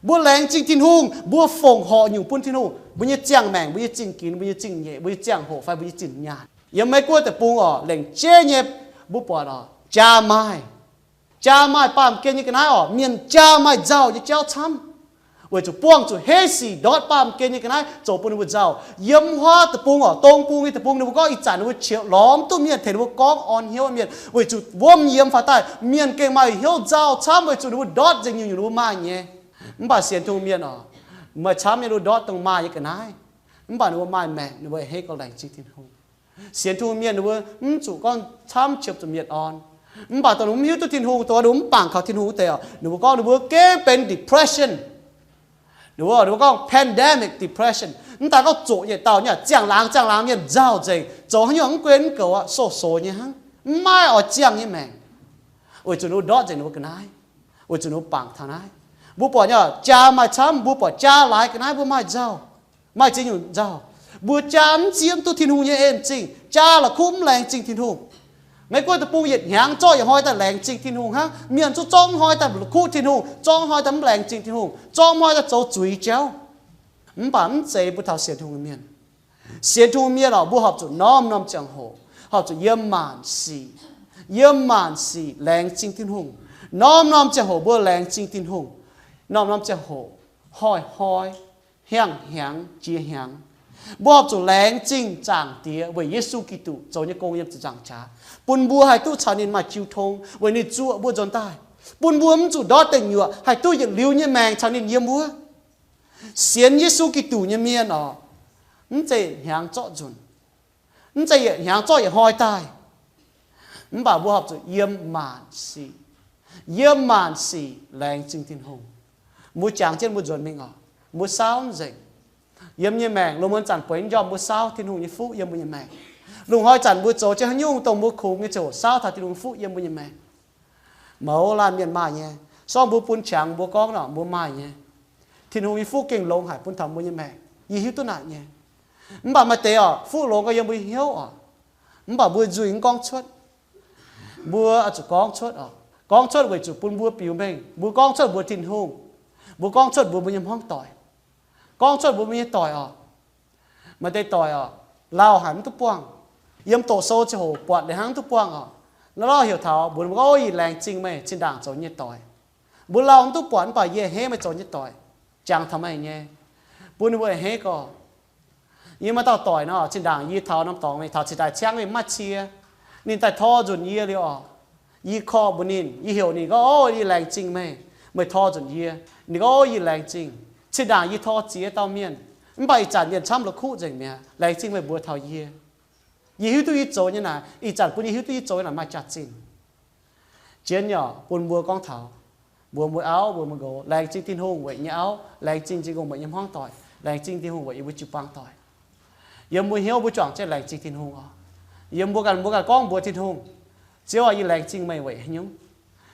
Mbuo laengz zingh Tin-Hungh, mbuo fongc horc nyungc bun Tin-Hungh, mbuo nyei ziangh maengc, mbuo nyei zingh ginx, mbuo nyei zingh nyeic, mbuo nyei ziangh hoc fai mbuo nyei zinh nyaanh. Yiem Meiv Guoqv deic-bung oc, lengc jeiv nyei mbuo buatc oc, jaa maaih, jaa maaih baamh gen nyei ga'naaiv oc, mienh jaa maaih nzauh nyei jauv camv. Weic zuqc buangh zuqc heiv sic ndortv baamh gen nyei ga'naaiv zoux bun ninh mbuo nzauh. Yiem wuov deic-bung oc, dong bung nyei deic-bung ninh mbuo gorngv ih zanc ninh mbuo qiemx lorz mv duqv mienh tengx ninh mbuo gorngv orn hnyouv mienh, weic zuqc wuom yiem faaux daaih mienh gengh maaih hnyouv nzauh camv weic zuqc ninh mbuo ndortv nzengc nyungc-nyungc ninh mbuo maaih nyei. Mv baac sienx Tin-Hungh mienh oc, maaih camv nyei ninh mbuo ndortv dongh maaih nyei ga'naaiv, mv baac ninh mbuo maaih maengc, ninh mbuo a'hneiv gorngv laengz zingh Tin-Hungh. Sienx Tin-Hungh mienh ninh mbuo mv zuqc gorngv camv qiemx zuqc mienh orn. Mv baac dongh ninh mbuo mv hiuv duqv Tin-Hungh, dongh ninh mbuo mv bangc kaux Tin-Hungh wuov deix oc, ninh mbuo gorngv ninh mbuo gengh benx depression. Ninh mbuo, ninh mbuo gorngv pandemic depression. Mv daaih gorngv zoqc yietc dauh nyei ziangh laangz ziangh laangz mienh nzauh nzengc, zoux haaix nyungc mv guen mv goux aqv, so-so nyei hnangv, mv maaih oix ziangh nyei maengc. Weic zuqc ninh mbuo ndortv nzengc ninh mbuo ga'naaiv, weic zuqc ninh mbuo bangc taux naaiv. Mbuo buatc nyei, jaa maaih camv, mbuo buatc jaa laaix ga'naaiv mbuo maaih nzauh, maaih ziex nyungc nzauh. Mbuo jaa mv zieqv mv duqv Tin-Hungh nyei en-zingh, jaa la'kuqv mv laengz zingh Tin-Hungh. Meiv Guoqv deic-bung yietc hnyangx zorqv yietc hnoi daaih laengz zingh Tin-Hungh hnangv, mienh zungv zorqv mv hnoi daaih la'kuqv Tin-Hungh, zorqv mv hnoi daaih mv laengz zingh Tin-Hungh, zorqv mv hnoi daaih zoux zuiz jauv. Mv baac mv zeiz mbuo taux sienx Tin-Hungh mienh. Sienx Tin-Hungh mienh oc, mbuo horpc zuqc norm-norm ziangh hoc horpc zuqc yiem maanc sic, yiem maanc sic laengz zingh Tin-Hungh. Norm-norm ziangh hoc mbuo laengz zingh Tin-Hungh. Norm-norm ziangh hoc, hnoi-hnoi, hnyangx-hnyangx, jiex hnyangx, mbuo horpc zuqc laengz zingh Zaangc Diex weic Yesu Giduc zoux nyei gong yiem ziepc nzaangc jaax, bun mbuo haih duqv caux ninh maaih jiu tong weic ninh zuoqc mbuo nzuonx daaih. bun mbuo mv zuqc ndortv deic nyuoqc, haih duqv yietc liuz nyei maengc caux ninh yiem wuov. Sienx Yesu Giduc nyei mienh oc, mv zeiz yietc hnyangx zorqv nzunc, mv zeiz yietc hnyangx zorqv yietc hnoi daaih, mv baac mbuo horpc zuqc yiem maanc sic, yiem maanc sic laengz zingh Tin-Hungh. Mbuo jangx jienv mbuo nzuonx mingh oc, mbuo saauv nzengc. Yiem nyei maengc lungh muonz zanc bueix njormh mbuo saauv Tin-Hungh nyei fuqv yiem mbuo nyei maengc. Lungh hnoi zanc mbuo zoux jienv haaix nyungc dongh mbuo kungx nyei ziangh hoc saauv taux Tin-Hungh fuqv yiem mbuo nyei maengc. Mouz laanh mienh maaih nyei, sorng mbuo bun qangx mbuo gorngv nor mbuo maaih nyei. Tin-Hungh nyei fuqv gengh longx haic bun taux mbuo nyei maengc, yie hiuv duqv naaic nyei. Mv baac maaih deix oc, fuqv longx gau yiem mbuo hnyouv oc, mv baac mbuo nzuih mv gorngv cuotv. Mbuo oix zuqc gorngv cuotv oc. Gorngv cuotv weic zuqc bun mbuo biux mengh. Mbuo gorngv cuotv mbuox Tin-Hungh, mbuo gorngv cuotv mbuox mbuo nyei hmuangv doic, gorngv cuotv mbuox mbuo nyei doic oc. Maaih deix doic oc, lauh haic mv duqv buangh. Yiem doqc sou ziangh hoc buatc liuz hnangv mv duqv buangh oc. Naaiv lauh heuc taux mbuox ninh mbuo gorngv, Ov, yie laengz zingh meih zinh ndaangc zoux nyei doic. Mbuo lauh mv duqv buatc mv baac yie a'hneiv meih zoux nyei doic, jangx taux meih nyei, bun ninh mbuo a'hneiv gorx. Yie maaih dauh doic nor, zinh ndaangc yie taux norm dorngx mingh, taux cingx daaih ciangv mingh maiv cie, ninh daaih tor nzunc yie liuz oc, yie korv mbuox ninh, yie heuc ninh gorngv, Ov, yie laengz zingh meih, meih tor nzunc yie. Ninh gorngv, Ov, yie laengz zingh. Zinh ndaangc yie tor ziex dauh mienh, mv baac ih zanc mienh camv la'kuqv nzengc mi'aqv. Laengz zingh meih mbuox taux yie. Yie hiuv duqv yie zoux nyei naaic, ih zanc bun yie hiuv duqv yie zoux nyei naaic maaih jaax-zinh. Jienv nyei oc, bun mbuo gorngv taux, mbuox mbuo auv, mbuox mbuo nqox, laengz zingh Tin-Hungh weic nyei auv, laengz zingh Tin-Hungh weic nyei hmuangv doic, laengz zingh Tin-Hungh weic yie mbuo jiu-baang doic. Yiem mbuo hnyouv mbuo juangc jienv laengz zingh Tin-Hungh oc. Yiem mbuo ganh, mbuo ganh gorngv mbuox Tin-Hungh, Ziouv aac, yie laengz zingh meih weic haaix nyungc?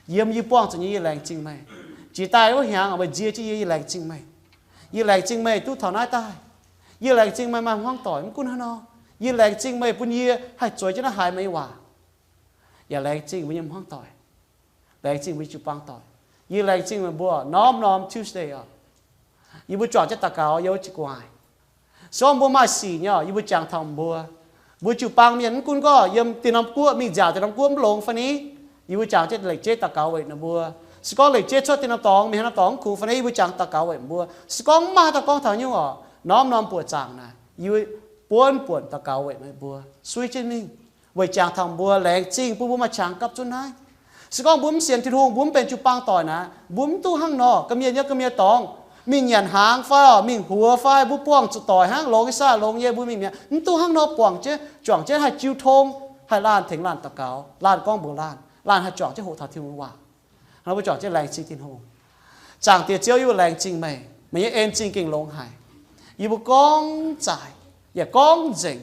Yiem yie buangh zuqc nyei yie laengz zingh meih. Jiex daaih wuov hnyangx meih nzie jienv yie, yie laengz zingh meih. Yie laengz zingh meih duqv taux naaiv daaih. Yie laengz zingh meih maaih hmuangv doic mv gunv hnangv nor. Yie laengz zingh meih bun yie haih zueiz jienv naaiv haiz meih waac. Yaac laengz zingh mbuo nyei hmuangv doic, laengz zingh mbuo nyei jiu-baang doic. Yie laengz zingh meih mbuo norm-norm Tuesday oc. Yie mbuo juangc jienv daux gaux yiem wuov jiu-baang. Se gorngv mbuo maaih sic nyei oc, yie mbuo jangx taux mbuo. Mbuo jiu-baang mienh mv gunv gorngv yiem dieh norm guoqv mingh nziaauc dieh norm guoqv mv longx fai ni, yie mbuo jangx jienv lengc jeiv daux gaux weic ninh mbuo. Se gorngv lengc jeiv cuotv dieh norm dorngx mingh haaix norm dorngx mv kungx fai ni, yie mbuo jangx daux gaux weic mbuo. Se gorngv mv maaih haaix dauh gorngv taux nyungc oc, norm-norm buoqc zaangc naaic, yie mbuo buonv buonc daux gaux weic meih mbuo suiv jienv mingh, weic jangx taux mbuo, laengz zingh bun mbuo maaih qangx gapv zunv naaiv. Se gorngv mbuo mv sienx Tin-Hungh, mbuo mv benx jiu-baang doic naaic, mbuo mv duqv hnangv nor. Ga'mienh nyei ga'mienh dorngx, mingh nyanc hnaangx fai oc, mingh huox fai, mbuo buangh zuqc doic hnangv, longx nyei se longx nyei, mbuo mingh mi'aqv, mv duqv hnangv nor buangh jienv, juangc jienv haih jiu tong, haih laanh tengx laanh daux gaux, laanh gorngv mbuox laanh, laanh haih juangc jienv hoqc taux Tin-Hungh waac. Hnangv nor mbuo juangc jienv laengz zingh Tin-Hungh. Zaangc Diex Ziouv, yie mbuo laengz zingh meih. Meih nyei en zingh gengh longx haic. Yie mbuo gorngv zaaic, yaac gorngv nzengc.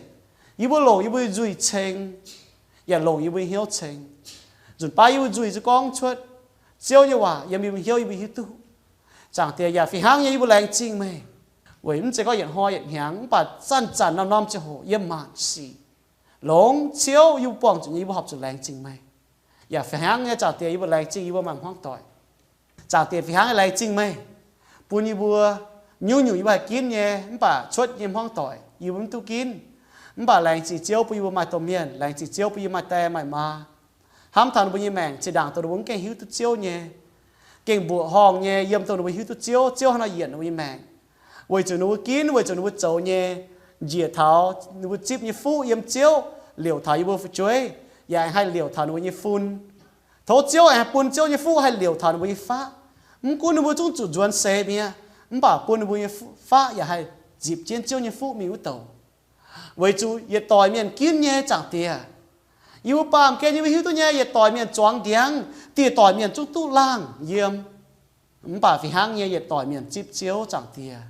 Yie mbuo longc yie mbuo nzuih ceng, yaac longc yie mbuo hnyouv ceng. Nzunc baav yie mbuo nzuih zuqc gorngv cuotv, Ziouv nyei waac yiem yie mbuo hnyouv yie mbuo hiuv duqv. Zaangc Diex, yaac fih hnangv nyei yie mbuo laengz zingh meih, weic mv zeiz gorngv yietc hnoi yietc hnyangx, mv baac zanc-zanc norm-norm ziangh hoc yiem maanc sic longx. Ziouv, yie mbuo buangh zuqc nyei, yie mbuo horpc zuqc laengz zingh meih. Yaac fih hnangv nyei, Zaangc Diex, yie mbuo laengz zingh yie mbuo maaih hmuangv doic. Zaangc Diex, fih hnangv nyei laengz zingh meih bun yie mbuo nyungc-nyungc yie mbuo haih ginv nyei mv baac cuotv nyei hmuangv doic yie mbuo mv duqv ginv. Mv baac laengz zingh Ziouv bun yie mbuo maaih domh mienh, laengz zingh Ziouv bun yie maaih die maaih maa, hnamv taux ninh mbuo nyei maengc zinh ndaangc dongh ninh mbuo mv gaengh hiuv duqv Ziouv nyei, gengh mbuoqc horngh nyei yiem dongh ninh mbuo hiuv duqv Ziouv, Ziouv hnangv nor yienc ninh mbuo nyei maengc. Weic zuqc ninh mbuo ginv, weic zuqc ninh mbuo zoux nyei, njiec taux ninh mbuo zipv nyei fuqv yiem Ziouv, liouc taux yie mbuo fu'jueiv, yaac haih liouc taux ninh mbuo nyei fun. Tov Ziouv aengx haih bun Ziouv nyei fuqv haih liouc taux ninh mbuo nyei faqv. Mv gunv ninh mbuo zungv zuqc nzuonx seix mi'aqv, mv baac bun ninh mbuo nyei faqv yaac haih nzipc jienv Ziouv nyei fuqv mingh wuov douc. Weic zuqc yietc doic mienh ginv nyei, Zaangc Diex. Yie mbuo baamh gen yie mbuo hiuv duqv nyei, yietc doic mienh zuangx ndiangx, dieh doic mienh zungv duqv laangh yiem. Mv baac fih hnangv nyei yietc doic mienh zipv Ziouv, Zaangc Diex.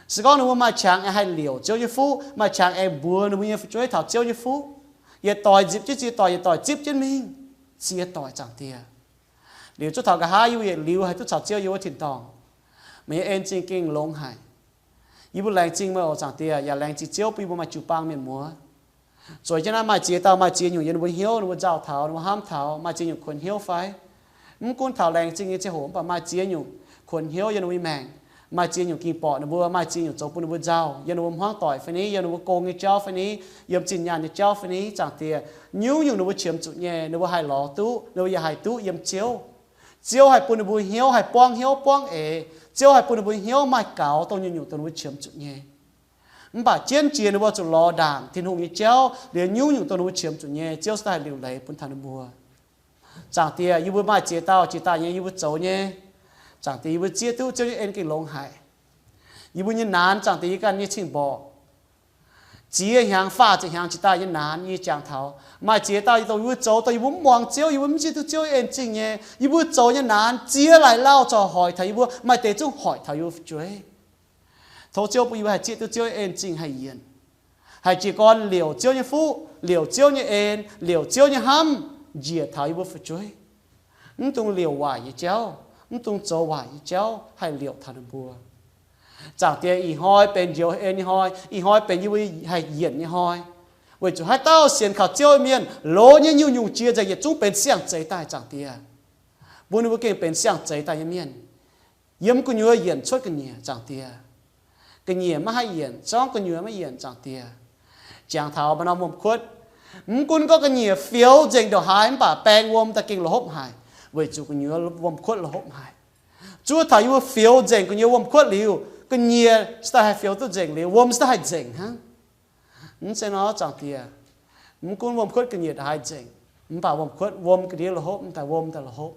Se gorngv ninh mbuo maaih qangx aengx haih liouc Ziouv nyei fuqv, maaih qangx aengx mbuox ninh mbuo nyei fu'jueiv taux Ziouv nyei fuqv, yietc doic nzipc jienv ziex doic, yietc doic zipv jienv mingh ziex doic, Zaangc Diex. Liuz zungv taux nqa'haav yie mbuo yietc liuz haih duqv caux Ziouv yiem wuov tin-dorngh. Meih nyei en zingh gengh longx haic. Yie mbuo laengz zingh meih oc, Zaangc Diex, yaac laengz zingh Ziouv bun yie mbuo maaih jiu-baang mienh muoz. Zueiz jienv naaiv maaih ziex dauh maaih ziex nyungc yiem ninh mbuo hnyouv, ninh mbuo nzauh taux, ninh mbuo hnamv taux, maaih ziex nyungc kuonx hnyouv fai? Mv gunv taux laengz zingh nyei ziangh hoc, mv baac maaih ziex nyungc kuonx hnyouv yiem ninh mbuo nyei maengc. Maaih ziex nyungc ging borqc ninh mbuo, maaih ziex nyungc zoux bun ninh mbuo nzauh, yiem ninh mbuo hmuangv doic fai ni, yiem ninh mbuo gong nyei jauv fai ni, yiem zinh nyaanh nyei jauv fai ni, Zaangc Diex, nyungc-nyungc ninh mbuo qiemx zuqc nyei, ninh mbuo haih lorz duqv, ninh mbuo yaac haih duqv yiem Ziouv. Ziouv haih bun ninh mbuo hnyouv haih buangv hnyouv buangv eix. Ziouv haih bun ninh mbuo hnyouv maaih gaux dongh nyungc-nyungc dongh ninh mbuo qiemx zuqc nyei. Mv baac jienv jiex ninh mbuo zuqc lorz ndaangc Tin-Hungh nyei jauv liuz, nyungc-nyungc dongh ninh mbuo qiemx zuqc nyei, Ziouv se daaih haih liuc leiz bun taux ninh mbuo. Zaangc Diex, yie mbuo maaih ziex dauh jiex daaih nyei yie mbuo zoux nyei. Zaangc Diex, yie mbuo zieqv duqv Ziouv nyei en gengh longx haic. Yie mbuo nyei naanx, Zaangc Diex, yie ganh nyei cing-mborqc, ziex hnyangx faah ziepc hnyangx jiex daaih nyei naanx yie jangx taux. Maaih ziex dauh dongh yie mbuo zoux dongh yie mbuo mv muangx Ziouv, yie mbuo mv zieqv duqv Ziouv en zingh nyei. Yie mbuo zoux nyei naanx ziex laaix lauh corc hoic taux yie mbuo, maaih deix zungv hoic taux yie mbuo fu'jueiv. Tov Ziouv bun yie mbuo haih zieqv duqv Ziouv nyei en zingh haih yienc, haih jiez gorn liouc Ziouv nyei fuqv, liouc Ziouv nyei en, liouc Ziouv nyei hnamv njiec taux yie mbuo fu'jueiv. Mv dungx liouc waaic nyei jauv, mv dungx zoux waaic nyei jauv haih liouc taux ninh mbuo. Zaangc Diex, ih hnoi benx njoux en nyei hnoi, ih hnoi benx yie mbuo haih yienc nyei hnoi. Weic zuqc haaix dauh sienx kaux Ziouv nyei mienh, loz nyei nyungc-nyungc jiex nzengc yietc zungv benx siang-zeix daaih, Zaangc Diex. Bun ninh mbuo gengh benx siang-zeix daaih nyei mienh. Yiem gu'nyuoz yienc cuotv ga'nyiec, Zaangc Diex. Ga'nyiec maiv haih yienc, zorngv gu'nyuoz maiv yienc, Zaangc Diex. Jangx taux maaih norm wuom-kuotv, mv gunv gorngv ga'nyiec fioux nzengc ndongc haaix, mv baac baeng wuom daaih gengh la'hopv haic, weic zuqc gu'nyuoz wuom-kuotv la'hopv haic. Zuov taux yie mbuo fioux nzengc gu'nyuoz wuom-kuotv liuz, ga'nyiec se daaih haih fioux duqv nzengc liuz, wuom se daaih haih nzengc hnangv. Mv zeiz nor, Zaangc Diex, mv gunv wuom-kuotv ga'nyiec ndongc haaix nzengc, mv baac wuom-kuotv, wuom ga'ndiev la'hopv, mv daaih wuom daaih la'hopv.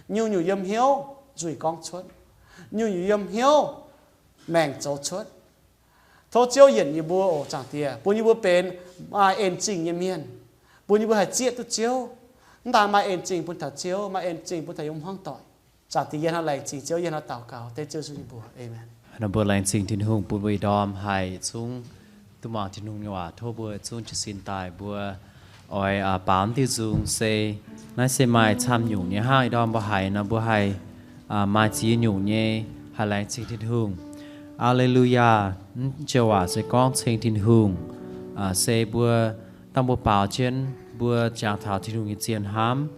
Nyungc-nyungc yiem hnyouv nzuih gorngv cuotv. Nyungc-nyungc yiem hnyouv maengc zoux cuotv. Tov Ziouv yienc yie mbuo oc, Zaangc Diex, bun yie mbuo benx maaih en zingh nyei mienh, bun yie mbuo haih zieqv duqv Ziouv. Mv daan maaih en zingh bun taux Ziouv, maaih en zingh bun taux yiem hmuangv doic. Zaangc Diex, yie hnangv laengz zingh Ziouv, yie hnangv daux gaux dengv Ziouv Yesu nyei mbuox. Aamen. Mbuo laengz zingh Tin-Hungh bun mbuo ih ndorm haih zungv duqv muangx Tin-Hungh nyei waac. Tov mbuo zungv jiez sin daaih, mbuo oix baaux diuh nzung se, naaiv se maaih camv nyungc nyei hnangv. Ih ndorm mbuo haiz nor, mbuo haih maaih ziex nyungc nyei haih laengz zingh Tin-Hungh. Aa^le^lu^yaa, naaiv joux waac se gorngv ceng Tin-Hungh. Se mbuo, dangh mbuo baaux jienv, mbuo jangx taux Tin-Hungh nyei zien hnamv,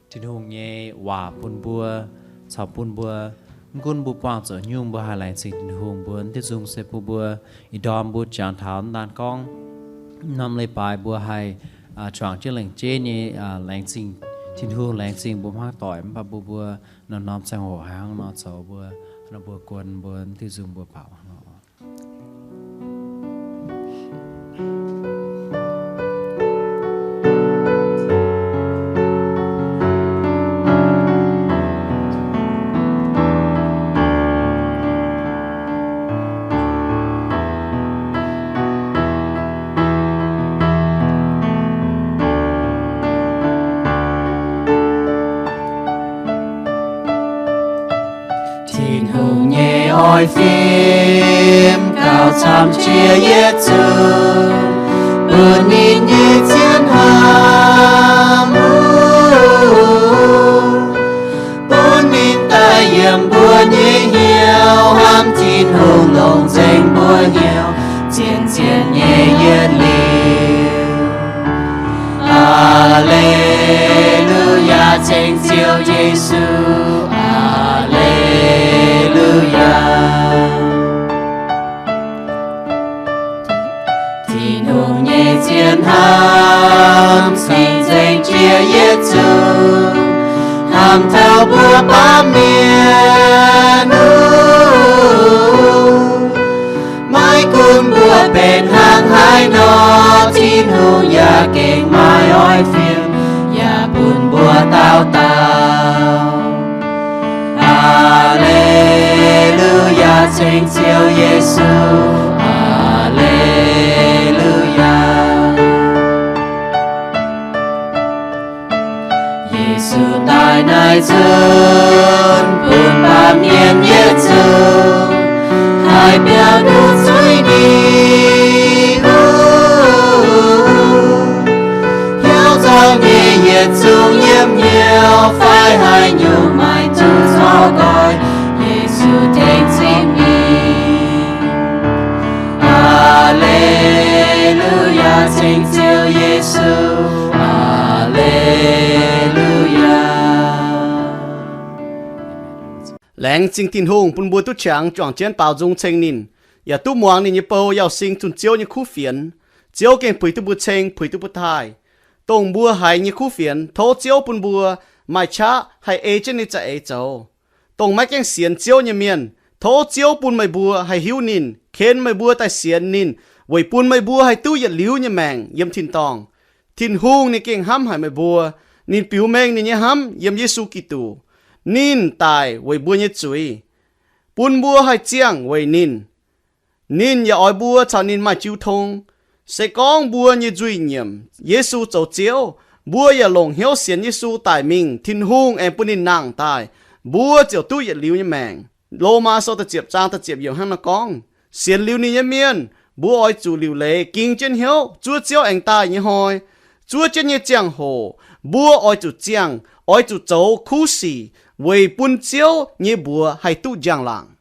Tin-Hungh nyei waac bun mbuo, caux bun mbuo, mv gunv mbuo buangh zuqc nyungc, mbuo haih laengz zingh Tin-Hungh. Mbuo diuh nzung se bun mbuo ih ndorm mbuo jangx taux, mv daan gorngv norm leiz-baaix mbuo haih juangc jienv lengc jeiv nyei laengz zingh Tin-Hungh, laengz zingh mbuo hmuangv doic, mv baac mbuo, mbuo norm-norm ziangh hoc haih hnangv nor zoux. Mbuo, mbuo guon mbuo diuh nzung mbuo baaux hnangv nor. Tin-Hungh nyei oix fim gauh camv jiex yietc zungv, bun ninh nyei zien hnamv bun ninh daaih yiem mbuo nyei hnyouv, hnamv Tin-Hungh longc nzengc mbuo hnyouv, zien-zien nyei yietc liuz. Aa^le^lu^yaa, ceng Ziouv Yesu. Aa^le^lu^yaa. Tin-Hungh nyei zien hnamv cing-nzengc jiex yietc zungv, hnamv taux mbuo baamh mienh. Maiv gunv mbuo benx hnangv haaix nor, Tin-Hungh yaac gengh maiv oix fim, yaac bun mbuo dauh dauh. Aa^le^lu^yaa, ceng Ziouv Yesu. Aa^le^lu^yaa. Yesu daaih naaiv nzunc, bun baamh mienh yietc zungv haih biaux nduqc zuiz-ningv. Hnyouv nzauh nyei yietc zungv yiem hnyouv, fai haaix nyungc maaih zuqc zorqv nqoi, Yesu tengx cing mingh. Aa^le^lu^yaa, ceng Ziouv Yesu. Aa^le^lu^yaa. Laengz zingh Tin-Hungh bun mbuo duqv qangx juangc jienv baaux nzung ceng ninh, yaac duqv muangx ninh nyei bou Yauz Sing zunh Ziouv nyei kuv fienx. Ziouv gengh puix duqv mbuo ceng, puix duqv mbuo taaih. Dongh mbuo haiz nyei kuv fienx, tov Ziouv bun mbuo maaih qaqv haih ei jienv ninh za'eix zoux. Dongh maiv gaengh sienx Ziouv nyei mienh, tov Ziouv bun meih mbuo haih hiuv ninh, ken meih mbuo daaih sienx ninh, weic bun meih mbuo haih duqv yietc liuz nyei maengc yiem tin-dorngh. Tin-Hungh ninh gengh hnamv haic meih mbuo. Ninh biux mengh ninh nyei hnamv yiem Yesu Giduc. Ninh daic weic mbuo nyei zuiz, bun mbuo haih ziangh weic ninh. Ninh yaac oix mbuo caux ninh maaih jiu tong. Se gorngv mbuo nyei nzuih nyiemc Yesu zoux Ziouv, mbuo yaac longc hnyouv sienx Yesu daic mingh, Tin-Hungh aengx bun ninh nangh daaih, mbuo ziouc duqv yietc liuz nyei maengc. Lomaa sou da'ziepc zaang da'ziepc yiemc hnangv naaiv gorngv, sienx liuz ninh nyei mienh, mbuo oix zuqc liuc leiz ging jienv hnyouv zuov Ziouv aengx daaih nyei hnoi. Zuov jienv nyei ziangh hoc, mbuo oix zuqc ziangh, oix zuqc zoux kuv sic weic bun Ziouv nyei mbuox haih duqv njang-laangc.